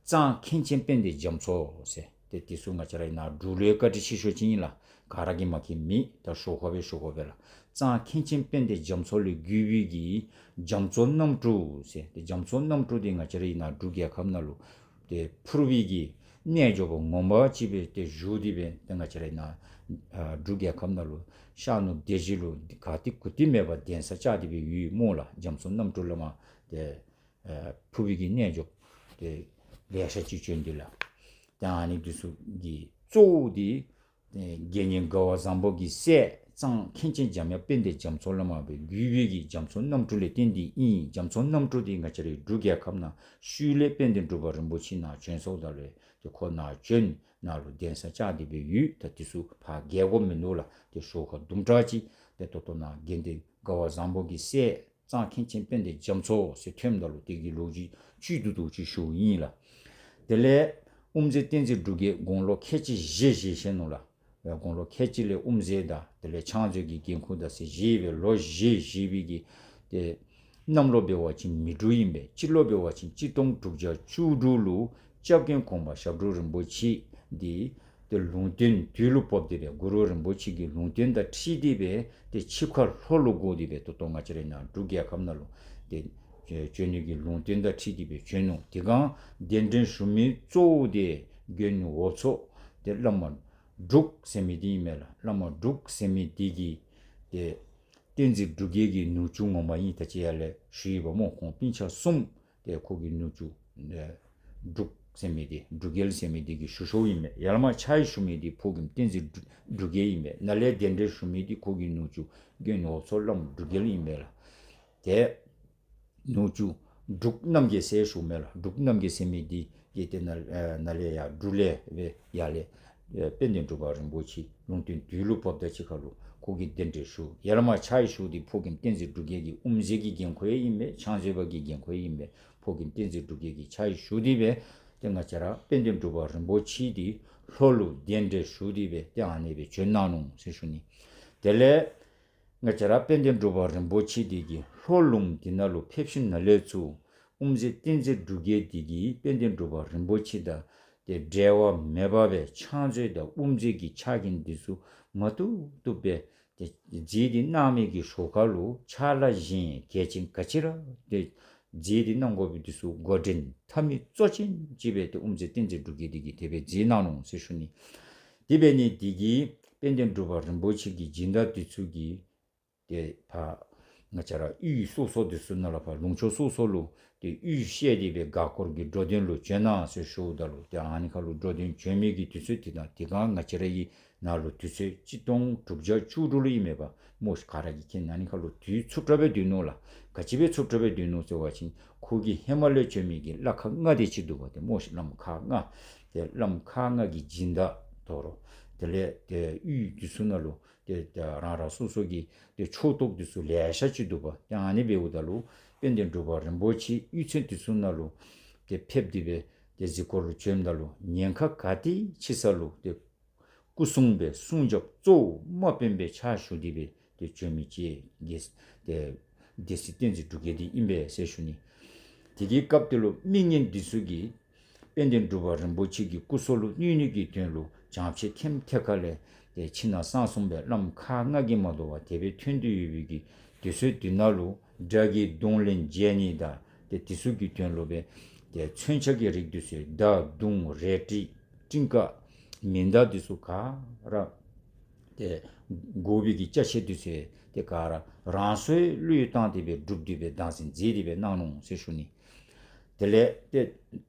གཙང་མཁན་ཆེན་དཔལ་ལྡན་རྒྱ་མཚོ་ཟེར། ཏེ་དེ་ཚུ་ང་བཅས་ར་ཨིན་ན་འབྲུག་ལུ་བཀའ་དྲིན་ཆེ་ཤོས་ཅིག་ཨིན་ལགས། ག་ར་གིས་མ་མཁྱེན་མི་ད་ཤོ་ཁ་སྦེ་ཤོ་ཁ་སྦེ་ལགས། གཙང་མཁན་ཆེན་དཔལ་ལྡན་རྒྱ་མཚོ་ལས་བརྒྱུད་པའི་གི་རྒྱ་མཚོ་རྣམ་དྲུག་ཟེར། ཏེ་རྒྱ་མཚོ་རྣམ་དྲུག་འདི་ང་བཅས་ར་ཨིན་ན་འབྲུག་རྒྱལ་ཁབ་ནང་ལུ་ཏེ་ཕུར་བུའི་གི་རྣལ་འབྱོར་པ་ངོ་མ་ཅིག་སྦེ་ཏེ་བཞུགས་ཏེ་སྦེ་ཏེ་ང་བཅས་ར་ཨིན་ན་ཨ་འབྲུག་རྒྱལ་ཁབ་ནང་ལུ་ཤར་ནུབ་སྡེ་བཞི་ལུ་ག་ཏེ་གུ་ཏེ་མེད་པར་གདན་ས་བཅགས་ཏེ་སྦེ་ཡོད་སྨོ་ལགས། རྒྱ་མཚོ་རྣམ་དྲུག་བླ་མ་ཏེ་ཨ་ཕུར་བུའི་གི་རྣལ་འབྱོར་ཏེ་ལེ་ཤ་ཅིག་བྱོན་ཏེ་ལགས། ཏེ་ཨ་ནི་འདི་ཚུ་གི་གཙོ་བོ་འདི་ཨེ་དགེ་བསྙེན་དགའ་བ་བཟང་པོ་གི་སྲས་གཙང་མཁན་ཆེན་འཇམ་དབྱངས་དཔལ་ལྡན་རྒྱ་མཚོ་བླ་མ་སྦེ་བརྒྱུད་པའི་གི་རྒྱ་མཚོ་རྣམ་དྲུག་ལས་བརྟེན་ཏེ་ཨིན། རྒྱ་མཚོ་རྣམ་དྲུག་འདི་ང་བཅས་རའི་འབྲུག་རྒྱལ་ཁབ་ནང་ཤུལ་ལས་དཔལ་ལྡན་འབྲུག་པ་རིན་པོ་ཆེ་ནཱ་བྱོན་སོངམ་ད་ལུ་ཏེ་ཁོ་ནཱ་བྱོན་ནཱ་ལུ་གདན་ས་བཅགས་ཏེ་སྦེ་ཡོད། ད་འདི་ཚུ་ཕར་རྒྱས་དགོཔ་མིན་འདུག་ལགས། ཏེ་ཤོ་ཁ་དུམ་གྲ་ཅིག་ཏེ་ད་ལྟོ་ནཱ་དགེ་ལྡན་དགའ་བ་བཟང་པོ་གི་སྲས་གཙང་མཁན་ཆེན་དཔལ་ལྡན་རྒྱ་མཚོ་ཟེར་ཐོནམ་ད་ལུ་དེ་གི་ལོ་རྒྱུས་བཅུད་བསྡུ་བསྡུཝ་ཅིག་ཞུཝ་ཨིན་ལགས། དེ་ལས་དབུ་མཛད་བསྟན་འཛིན་འབྲུག་རྒྱལ་དགུང་ལོ་ཁལ་གཅིག་བཞེས་བཞེས་ཞིནམ་ལས་དགུང་ལོ་ཁལ་གཅིག་ལས་དབུ་མཛད་དང་དེ་ལས་ཕྱག་མཛོད་ཀྱི་འགན་ཁུར་དང་ཟེར་བཞེས་པའི་ལོ་བཞེས་བཞེས་པའི་གི་ཏེ་གནམ་ལོ་འབད་བ་ཅིན་མེ་འབྲུག་ཨིན་པས། སྤྱི་ལོ་འབད་བ་ཅིན་གཅིག་སྟོང་དྲུག་བརྒྱ་བཅུ་དྲུག་ལུ་སྐྱབས་མགོན་གོང་མ་ཞབས་དྲུང་རིན་པོ་ཆེ་འདི་ཏེ་ལུང་བསྟན་དུས་ལུ་བབས་ཏེ་སྦེ་གུ་རུ་རིན་པོ་ཆེ་གི་ལུང་བསྟན་དང་འཁྲིལ་ཏེ་སྦེ་ཏེ་ཆིབས་ཁ་ལྷོ་ལུ་བསྒོར་ཏེ་སྦེ་ད་ལྟོ་ང་བཅས་ར་ཨིན་ན་འབྲུག་རྒྱལ་ཁབ་ནང་ལུ་ཏེ་བྱོན་ནི་གི་ལུང་བསྟན་དང་འཁྲིལ་ཏེ་སྦེ་བྱོན་ནུག། དེ་སྒང་གདན་འདྲེན་ཞུ་མི་གཙོ་བོ་འདི་དགོན་འོབ་མཚོ་ཏེ་བླ་མ་འབྲུག་ཟེར་མི་འདི་ཨིན་མས་ལགས། བླ་མ་འབྲུག་ཟེར་མི་འདི་གིས་ཏེ་བསྟན་འཛིན་འབྲུག་རྒྱལ་གྱི་ནུ་གཅུང་ངོ་མ་ཨིན། ད་ཅི་ཡར་ལས་ཞུ་ཡི་པ་སྨོ། ཁོང་སྤུན་ཆ་གསུམ་ཏེ་ཁོ་གི་ནུ་གཅུང་ཨེ་འབྲུག་ཟེར་མི་འདི་འབྲུག་རྒྱལ་ཟེར་མི་འདི་གི་ཞུ་ཞུཝ་ཨིན་མས། ཡར་ལས་མར་ཕྱག་ཞུ་མི་འདི་ཕོ་རྒནམ་བསྟན་འཛིན་འབྲུག་རྒྱལ་ཨིན་མས། ནཱ་ལས་གདན་འདྲེན་ཞུ་མི་འདི་ཁོ་གི་ནུ་གཅུང་དགོན་འོབ་མཚོ་བླམ་འབྲུག་རྒྱལ་ཨིན་མས་ལགས། ཏེ་ནུ་གཅུང་འབྲུག་རྣམ་རྒྱལ་ཟེར་ཞུཝ་མས་ལགས། འབྲུག་རྣམ་རྒྱལ་ཟེར་མི་འདི་གིས་ཏེ་ནཱ་ཨེ་ནཱ་ལས་ཡར་འབྲུག་ལས་སྦེ་ཡར་ལས་ཨེ་དཔལ་ལྡན་འབྲུག་པ་རིན་པོ་ཆེ་ལུང་བསྟན་དུས་ལུ་བབས་དང་གཅིག་ཁར་ལུ་ཁོ་གིས་གདན་འདྲེན་ཞུ། ཡར་ལས་མར་ཕྱག་ཞུ་འདི་ཕོ་རྒནམ་བསྟན་འཛིན་འབྲུག་རྒྱལ་གྱི་དབུ་མཛད་ཀྱི་འགན་ཁུར་ཡང་ཨིན་མས། ཕྱག་མཛོད་པ་གི་འགན་ཁུར་ཡང་ཨིན་མས། ཕོ་རྒནམ་བསྟན་འཛིན་འབྲུག་རྒྱལ་གྱིས་ཕྱག་ཞུ་སྟེ་སྦེ་ཏེ་ང་བཅས་ར་དཔལ་ལྡན་འབྲུག་པ་རིན་པོ་ཆེ་འདི་ལྷོ་ལུ་གདན་འདྲེན་ཞུ་སྟེ་སྦེ་ཏེ་ཨ་ནི་སྦེ་བྱོན་གནང་ནུག་ཟེར་ཞུ་ནི། དེ་ལས་ང་བཅས་ར་དཔལ་ལྡན་འབྲུག་པ་རིན་པོ་ཆེ་འདི་གིས་ལྷོ་ལུངམ་འདི་ནང་ལུ་ཕེབས་ཞིནམ་ལས་ཚུར་དབུ་མཛད་བསྟན་འཛིན་འབྲུག་རྒྱལ་འདི་གིས་དཔལ་ལྡན་འབྲུག་པ་རིན་པོ་ཆེ་དང་ཏེ་འབྲལ་བ་མེད་པར་སྦེ་ཕྱག་མཛོད་དང་དབུ་མཛད་ཀྱི་ཕྱག་འགན་འདི་ཚུ་མ་བཏུབ་བཏུབ་སྦེ་ཏེ་མཛད་དེ་གནང་མི་གི་ཞོར་ཁར་ལུ་ཕྱག་ལཱ་གཞན་གལ་ཆེན་ག་ཅི་ར་ཏེ་མཛད་དེ་གནང་དགོ་པའི་འདི་ཚུ་འགོ་འདྲེན་འཐབ་མི་གཙོ་ཅན་ཅིག་སྦེ་ཏེ་དབུ་མཛད་བསྟན་འཛིན་འབྲུག་རྒྱལ་འདི་གིས་དེ་སྦེ་མཛད་གནང་ནུག་ཟེར་ཞུ་ནི། དེ་འབད་ནི་འདི་གིས་དཔལ་ལྡན་འབྲུག་པ་རིན་པོ་ཆེ་གི་སྦྱིན་བདག་འདི་ཚུ་གིས་ཏེ་ཕར་ང་བཅས་ར་ཡུལ་སོ་སོ་འདི་ཚུ་ནང་ལུ་ཕར་ལུང་ཕྱོགས་སོ་སོ་ལུ་ཏེ་ཡུལ་བཤལ་ཏེ་སྦེ་འགག་སྐོར་གྱི་འགྲོ་དོན་ལུ་བྱོན་གནང་ཟེར་ཞུཝ་ད་ལུ་ཏེ་ཨ་ནི་ཁར་ལུ་འགྲོ་དོན་བྱོན་མི་གི་དུས་ཚོད་འདི་དང་དེ་སྒང་ང་བཅས་ར་གི་ནང་ལུ་དུས་ཚོད་གཅིག་སྟོང་དྲུག་བརྒྱ་བཅུ་དྲུག་ལུ་ཨིན་མས་པ་སྨོ་ཤིག། ག་ར་གིས་མཁྱེན། ཨ་ནི་ཁར་ལུ་དུས་ཚུབ་དྲགས་སྦེ་སྡོད་ནུག་ལགས། ག་ཅི་སྦེ་ཚུབ་དྲགས་སྦེ་སྡོད་ནུག་ཟེར་བ་ཅིན་ཁོ་གི་ཧེ་མ་ལས་བྱོན་མི་གི་བླ་ཁག་ལྔ་དེ་ཅིག་འདུག་པ་ཏེ་སྨོ་ཤིག། བླམ་ཁག་ལྔ་ཏེ་བླམ་ཁག་ལྔ་གི་སྦྱིན་བདག་དོ་རུང་དེ་ལས་ཏེ་ཡུལ་འདི་ཚུ་ནང་ལུ་ཏེ་ཏེ་རང་རང་སོ་སོ་གི་ཏེ་ཕྱོགས་གཏོགས་འདི་ཚུ་ལེ་ཤ་ཅིག་འདུག་པ། ཏེ་ཨ་ནི་འབདཝ་ད་ལུ་དཔལ་ལྡན་འབྲུག་པ་རིན་པོ་ཆེ་གཡུས་ཚན་འདི་ཚུ་ནང་ལུ་ཏེ་ཕེབས་ཏེ་སྦེ་ཏེ་གཟིགས་སྐོར་ལུ་བྱོནམ་ད་ལུ་ཉེན་ཁ་ག་ཏེ་ཕྱི་ས་ལུ་ཏེ་སྐུ་སྲུང་སྦེ་སྲུང་སྐྱོབ་གཙོ་བོ་དམག་དཔོན་སྦེ་ཕྱག་ཞུ་སྟེ་སྦེ་ཏེ་བྱོན་མི་ཅིག་གི་ཏེ་སྡེ་སྲིད་བསྟན་འཛིན་འབྲུག་རྒྱལ་འདི་ཨིན་པས་ཟེར་ཞུ་ནི། དེ་གི་སྐབས་དེ་ལུ་མི་ངན་འདི་ཚུ་གིས་དཔལ་ལྡན་འབྲུག་པ་རིན་པོ་ཆེ་གི་སྐུ་སྲོག་ལུ་གནོད་ནི་གི་དོན་ལུ་བྱང་ཕྱོགས་ཁྱམས་ཐད་ཁ་ལས་ཏེ་ཕྱི་ནང་གསང་གསུམ་སྦེ་བླམ་ཁག་ལྔ་གིས་མ་དོ་བར་དེ་སྦེ་ཐོན་ཏེ་ཡོད་པའི་གི་དུས་ཚོད་འདི་ནང་ལུ་དགྲ་གི་གདོང་ལེན་འཇལ་ནི་དང་ཏེ་འདི་ཚུ་གི་དོན་ལུ་སྦེ་ཏེ་མཚོན་ཆ་གི་རིགས་འདི་ཚུ་མདའ་མདུང་རལ་གྲི་ཀྲིང་ཀ་མེ་མདའ་འདི་ཚུ་ག་ར་ཏེ་དགོ་པའི་གི་ཅ་ཆས་འདི་ཚུ་ཏེ་ག་ར་རང་སོའི་བློས་བཏང་སྟེ་སྦེ་སྒྲུབ་སྟེ་སྦེ་བདག་འཛིན་མཛད་དེ་སྦེ་གནང་ནུག་ཟེར་ཞུ་ནི། དེ་ལས་ཏེ་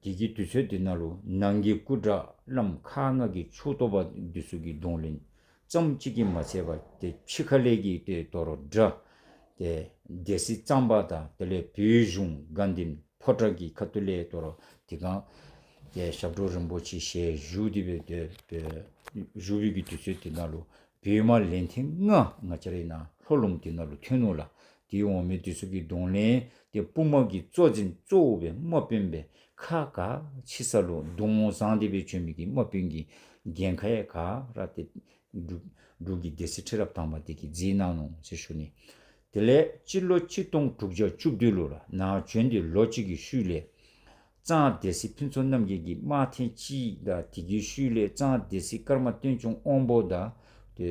དེ་གི་དུས་ཚོད་འདི་ནང་ལུ་ནང་གི་སྐུ་དགྲ་བླམ་ཁག་ལྔ་གི་ཕྱོགས་གཏོགས་པ་འདི་ཚུ་གི་གདོང་ལེན་ཙམ་ཅིག་གིས་མ་ཚད་པར་ཏེ་ཕྱི་ཁ་ལས་ཀྱི་ཏེ་དོ་རུང་དགྲ་ཏེ་སྡེ་སྲིད་གཙང་པ་དང་དེ་ལས་བོད་གཞུང་དགའ་ལྡན་ཕོ་བྲང་གི་ཁ་ཐུག་ལས་དོ་རུང་དེ་སྒང་ཏེ་ཞབས་དྲུང་རིན་པོ་ཆེ་ཞལ་བཞུགས་ཏེ་སྦེ་ཏེ་བཞུགས་པའི་གི་དུས་ཚོད་འདི་ནང་ལུ་བོད་དམག་ལན་ཐེངས་ལྔ་ང་བཅས་ར་ཨིན་ན་ལྷོ་ལུངམ་འདི་ནང་ལུ་ཐོན་ནུག་ལགས། དེ་འོང་མི་འདི་ཚུ་གི་གདོང་ལེན་ཏེ་དཔུང་དམག་གི་གཙོ་འཛིན་གཙོ་བོ་སྦེ་དམག་དཔོན་སྦེ་ཁག་ག་ཕྱི་ས་ལུ་གདོང་བཟང་སྟེ་སྦེ་བྱོན་མི་གི་དམག་དཔོན་གྱི་འགན་ཁག་ཡང་ག་ར་ཏེ་འབྲུག་འབྲུག་གི་སྡེ་སྲིད་ཁྲི་རབས་དང་པ་འདི་གིས་མཛད་གནང་ནུག་ཟེར་ཞུ་ནི། དེ་ལས་སྤྱི་ལོ་གཅིག་སྟོང་དྲུག་བརྒྱ་བཅུ་བདུན་ལོ་ལགས་ནཱ་བྱོན་ཏེ་ལོ་གཅིག་གི་ཤུལ་ལས་གཙང་སྡེ་སྲིད་ཕུན་ཚོགས་རྣམ་རྒྱལ་གྱི་དམག་ཐེངས་གཅིག་དང་དེ་གི་ཤུལ་ལས་གཙང་སྡེ་སྲིད་ཀརྨ་བསྟན་སྐྱོང་དབང་པོ་དང་ཏེ་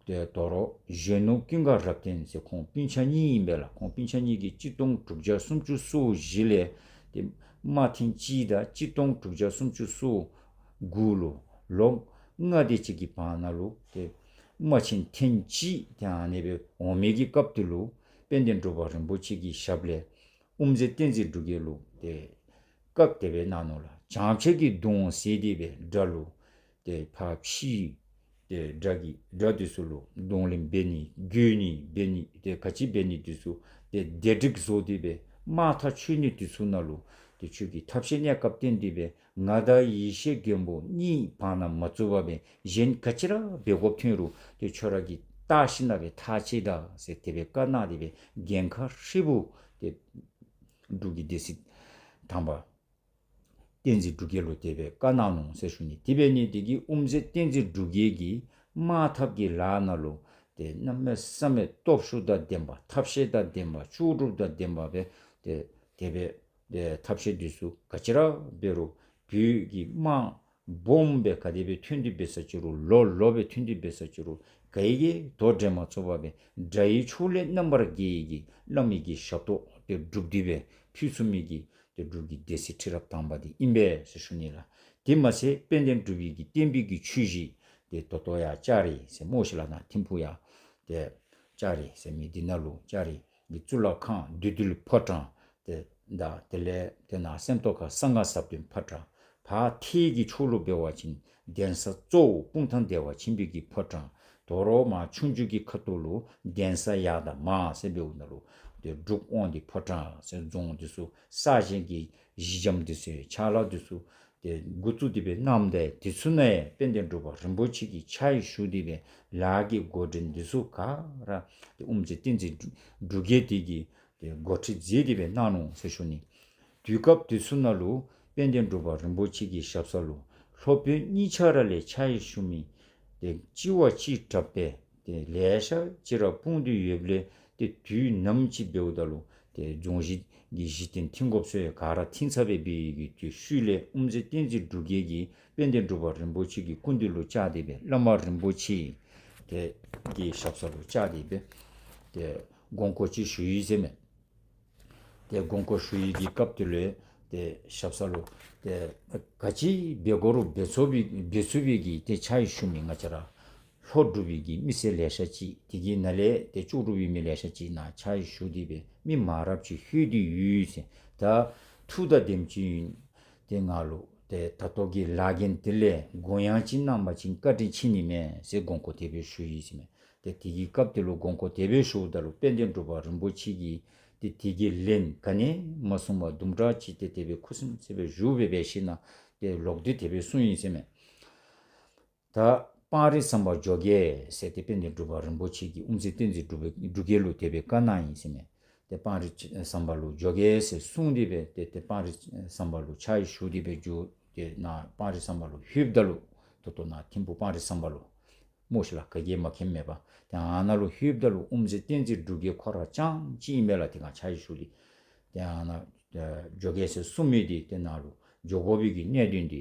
ཏེ་དོ་རུང་གཞོན་ནུ་ཀུན་དགའ་རབ་བརྟན་ཟེར་ཁོང་སྤུན་ཆ་གཉིས་ཨིན་པས་ལགས། ཁོང་སྤུན་ཆ་གཉིས་ཀྱིས་གཅིག་སྟོང་དྲུག་བརྒྱ་སུམ་ཅུ་སོ་བཞི་ལས་ཏེ་དམག་ཐེངས་གཅིག་དང་གཅིག་སྟོང་དྲུག་བརྒྱ་སུམ་ཅུ་སོ་དགུ་ལུ་ལོ་ལྔ་དེ་ཅིག་གི་བར་ན་ལུ་ཏེ་དམག་ཆེན་ཐེངས་གཅིག་ཏེ་ཨ་ནི་སྦེ་འོང་མི་གི་སྐབས་དེ་ལུ་དཔལ་ལྡན་འབྲུག་པ་རིན་པོ་ཆེ་གི་ཞབས་ལས་དབུ་མཛད་བསྟན་འཛིན་འབྲུག་རྒྱལ་ལུ་ཏེ་བཀའ་དེ་སྦེ་གནང་ནུག་ལགས། བྱང་ཕྱོགས་ཀྱི་གདོང་ཟེར་དེ་སྦེ་དགྲ་ལུ་ཏེ་ཕར་ཕྱི་ཏེ་དགྲ་གི་དགྲ་དེ་ཚུ་ལུ་གདོང་ལེན་འབད་ནི་རྒོལ་ནི་འབད་ནི་ཏེ་ག་ཅི་འབད་ནི་དེ་ཚུ་ཏེ་བདེ་སྒྲིག་བཟོ་སྟེ་སྦེ་དམག་ཐག་ཆོད་ནི་དེ་ཚུ་ནང་ལུ་ཏེ་ཁྱོད་ཀྱིས་ཐབས་ཤེས་གནས་སྐབས་བརྟེན་ཏེ་སྦེ་ང་དང་ཡེ་ཤེས་མགོན་པོ་གཉིས་བར་ན་མ་བཙུགས་པར་སྦེ་གཞན་ག་ཅི་ར་འབད་དགོཔ་ཐོན་རུང་ཏེ་ཁྱོད་ར་གིས་བལྟ་ཞིན་ན་སྦེ་ཐག་བཅད་ད་ཟེར་དེ་སྦེ་བཀའ་གནང་སྟེ་སྦེ་འགན་ཁག་ཧྲིལ་བུ་ཏེ་འབྲུག་གི་སྡེ་སྲིད་དང་པ་བསྟན་འཛིན་འབྲུག་རྒྱལ་ལུ་དེ་སྦེ་བཀའ་གནང་ནུག་ཟེར་ཞུ་ནི། དེ་འབད་ནི་དེ་གིས་དབུ་མཛད་བསྟན་འཛིན་འབྲུག་རྒྱལ་གྱི་དམག་འཐབ་ཀྱི་ལཱ་ནང་ལུ་ཏེ་གནམ་མེད་ས་མེད་སྟོབས་ཤུགས་དང་ལྡན་པ་ཐབས་ཤེས་དང་ལྡན་པ་ལྕོགས་གྲུབ་དང་ལྡན་པ་སྦེ་ཏེ་དེ་སྦེ་ཏེ་ཐབས་ཤེས་དེ་ཚུ་ག་ཅི་ར་འབད་རུང་བོད་ཀྱི་དམག་སྦོམ་སྦེ་ག་དེ་སྦེ་ཐོན་ཏེ་འབད་ས་ཅི་རུང་ལོ་ལོ་སྦེ་ཐོན་ཏེ་འབད་ས་ཅི་རུང་ག་གིས་ཡང་དོ་འགྲན་མ་ཚུགས་པར་སྦེ་དགྲ་ཡི་ཕྱོགས་ལས་རྣམ་པར་རྒྱལ་ཡི་གི་བླ་མའི་གི་ཞབས་ཏོག་ཏེ་སྒྲུབ་སྟེ་སྦེ་ཕུལ་ཚུགས་མི་གི་ཏེ་འབྲུག་གི་སྡེ་སྲིད་ཁྲི་རབས་དང་པ་དེ་ཨིན་པས་ཟེར་ཞུ་ནི་ལགས། དེ་མ་ཚད་དཔལ་ལྡན་འབྲུག་པའི་གི་བསྟན་པའི་གི་ཆོས་གཞིས་ཏེ་ད་ལྟོ་ཡང་ལྕགས་རི་ཟེར་སྨོ་ཤིག་ལགས། ནཱ་ཐིམ་ཕུག་ཡར་ཏེ་ལྕགས་རི་ཟེར་མི་འདི་ནང་ལུ་ལྕགས་རི་གི་གཙུག་ལག་ཁང་བདུད་འདུལ་ཕོ་བྲང་ཏེ་དང་དེ་ལས་ཏེ་ནཱ་སེམས་རྟོགས་ཁ་གསང་སྔགས་ཟབ་དོན་ཕོ་བྲང་། ཕར་ཐེད་ཀྱི་ཕྱོགས་ལུ་འབད་བ་ཅིན་གདན་ས་གཙོ་བོ་སྤུངས་ཐང་བདེ་བ་ཆེན་པོའི་གི་ཕོ་བྲང་། དོ་རུང་མར་ཆུ་འཇུག་གི་ཁ་ཐུག་ལུ་གདན་ས་ཡར་དང་མར་ཟེར་འབདཝ་ད་ལུ་ཏེ་འབྲུག་དབང་འདུས་ཕོ་བྲང་ཟེར་རྫོང་འདི་ཚུ་གསར་བཞེངས་ཀྱི་གཞི་འགྱམ་འདི་ཚུ་ཕྱག་ལཱ་འདི་ཚུ་ཏེ་འགོ་བཙུགས་ཏེ་སྦེ་གནངམ་ད་དེ་ཚུ་ནང་ཡང་དཔལ་ལྡན་འབྲུག་པ་རིན་པོ་ཆེ་གིས་ཕྱག་ཞུ་སྟེ་སྦེ་ལཱ་གི་འགོ་འདྲེན་འདི་ཚུ་ག་ར་ཏེ་དབུ་མཛད་བསྟན་འཛིན་འབྲུག་རྒྱལ་དེ་གིས་ཏེ་འགོ་ཁྲིད་མཛད་དེ་སྦེ་གནང་ནུག་ཟེར་ཞུ་ནི། དུས་སྐབས་དེ་ཚུ་ནང་ལུ་དཔལ་ལྡན་འབྲུག་པ་རིན་པོ་ཆེ་གི་ཞབས་ས་ལུ་སློབ་དཔོན་གཉིས་ཆ་ར་ལས་ཕྱག་ཞུ་མི་ཏེ་གཅིག་བ་གཅིག་དྲག་པས་ཏེ་ལེ་ཤ་ཅིག་ར་སྤུངས་ཏེ་ཡོདཔ་ལས་ཏེ་དུས་ནམ་ཅིག་འབདཝ་ད་ལུ་ཏེ་རྫོང་གཞི་གི་གཞི་རྟེན་ཐིམ་དགོཔ་ཚུ་ཡང་ག་ར་ཐིམ་ཚར་བའི་བའི་གི་དུས་ཤུལ་ལས་དབུ་མཛད་བསྟན་འཛིན་འབྲུག་རྒྱལ་གྱིས་དཔལ་ལྡན་འབྲུག་པ་རིན་པོ་ཆེ་གི་སྐུ་མདུན་ལུ་བཅར་ཏེ་སྦེ་བླ་མ་རིན་པོ་ཆེ་ཏེ་གི་ཞབས་ས་ལུ་བཅར་ཏེ་སྦེ་ཏེ་དགོངས་སྐོར་ཅིག་ཞུ་ཡི་ཟེར་མས། ཏེ་དགོངས་སྐོར་ཞུ་ཡི་གི་སྐབས་དེ་ལུ་ཏེ་ཞབས་ས་ལུ་ཏེ་ག་ཅི་འབད་དགོ་རུང་འབད་ཚུགས་པའི་འབད་ཚུགས་པའི་གི་ཏེ་ཕྱག་ཞུ་མི་ང་བཅས་ར་ལྷོ་འབྲུག་པའི་གི་མི་སེར་ལེ་ཤ་ཅིག་དེ་གི་ནང་ལས་ཏེ་ལྕོགས་གྲུབ་པའི་མི་ལེ་ཤ་ཅིག་ནཱ་ཕྱག་ཞུ་སྟེ་སྦེ་མི་མང་རབས་ཅིག་ལྷོད་དེ་ཡོད་ཟེར། ད་ཐུགས་དང་ལྡནམ་ཅིག་ཏེ་ང་ལུ་ཏེ་ད་ལྟོ་གི་ལཱ་འགན་དེ་ལས་དགོངས་ཡངས་ཅིག་གནང་པ་ཅིན་བཀའ་དྲིན་ཆེ་ནི་མས་ཟེར་དགོངས་སྐོར་དེ་སྦེ་ཞུ་ཡི་ཟེར་མས། ཏེ་དེ་གི་སྐབས་དེ་ལུ་དགོངས་སྐོར་དེ་སྦེ་ཞུཝ་ད་ལུ་དཔལ་ལྡན་འབྲུག་པ་རིན་པོ་ཆེ་གིས་ཏེ་དེ་གི་ལན་ག་ནི་མ་གསུངས་པར་དུམ་གྲ་ཅིག་ཏེ་དེ་སྦེ་ཁུ་སིམ་སི་སྦེ་བཞུགས་སྦེ་འབད་ཞིན་ན་ཏེ་ལོག་སྟེ་དེ་སྦེ་གསུངས་ཡི་ཟེར་མས། ད་སྤང་རི་ཟམ་པ་འཇོ་སྒེག་ཟེར་ཏེ་དཔལ་ལྡན་འབྲུག་པ་རིན་པོ་ཆེ་གིས་དབུ་མཛད་བསྟན་འཛིན་འབྲུག་འབྲུག་རྒྱལ་ལུ་དེ་སྦེ་བཀའ་གནང་ཡི་ཟེར་མས། ཏེ་སྤང་རི་ཟམ་པ་ལུ་འཇོ་སྒེག་ཟེར་གསུངས་ཏེ་སྦེ་ཏེ་ཏེ་སྤང་རི་ཟམ་པ་ལུ་ཕྱག་ཞུ་སྟེ་སྦེ་འགྱོ། ཏེ་ནཱ་སྤང་རི་ཟམ་པ་ལུ་ལྷོདཔ་ད་ལུ་ད་ལྟོ་ནཱ་ཐིམ་ཕུག་སྤང་རི་ཟམ་པ་ལུ་སྨོ་ཤིག་ལགས། ག་གིས་མ་མཁྱེནམ་མེད་པ། ཏེ་ཨ་ནཱ་ལུ་ལྷོདཔ་ད་ལུ་དབུ་མཛད་བསྟན་འཛིན་འབྲུག་རྒྱལ་ཁོ་ར་རྐྱངམ་གཅིག་ཨིན་མས་ལགས། ཏེ་ང་ཕྱག་ཞུ་སྟེ་ཏེ་ཨ་ནཱ་འཇོ་སྒེག་ཟེར་གསུངས་མི་འདི་ཏེ་ནཱ་ལུ་འགྱོ་དགོ་པའི་གི་གནད་དོན་འདི་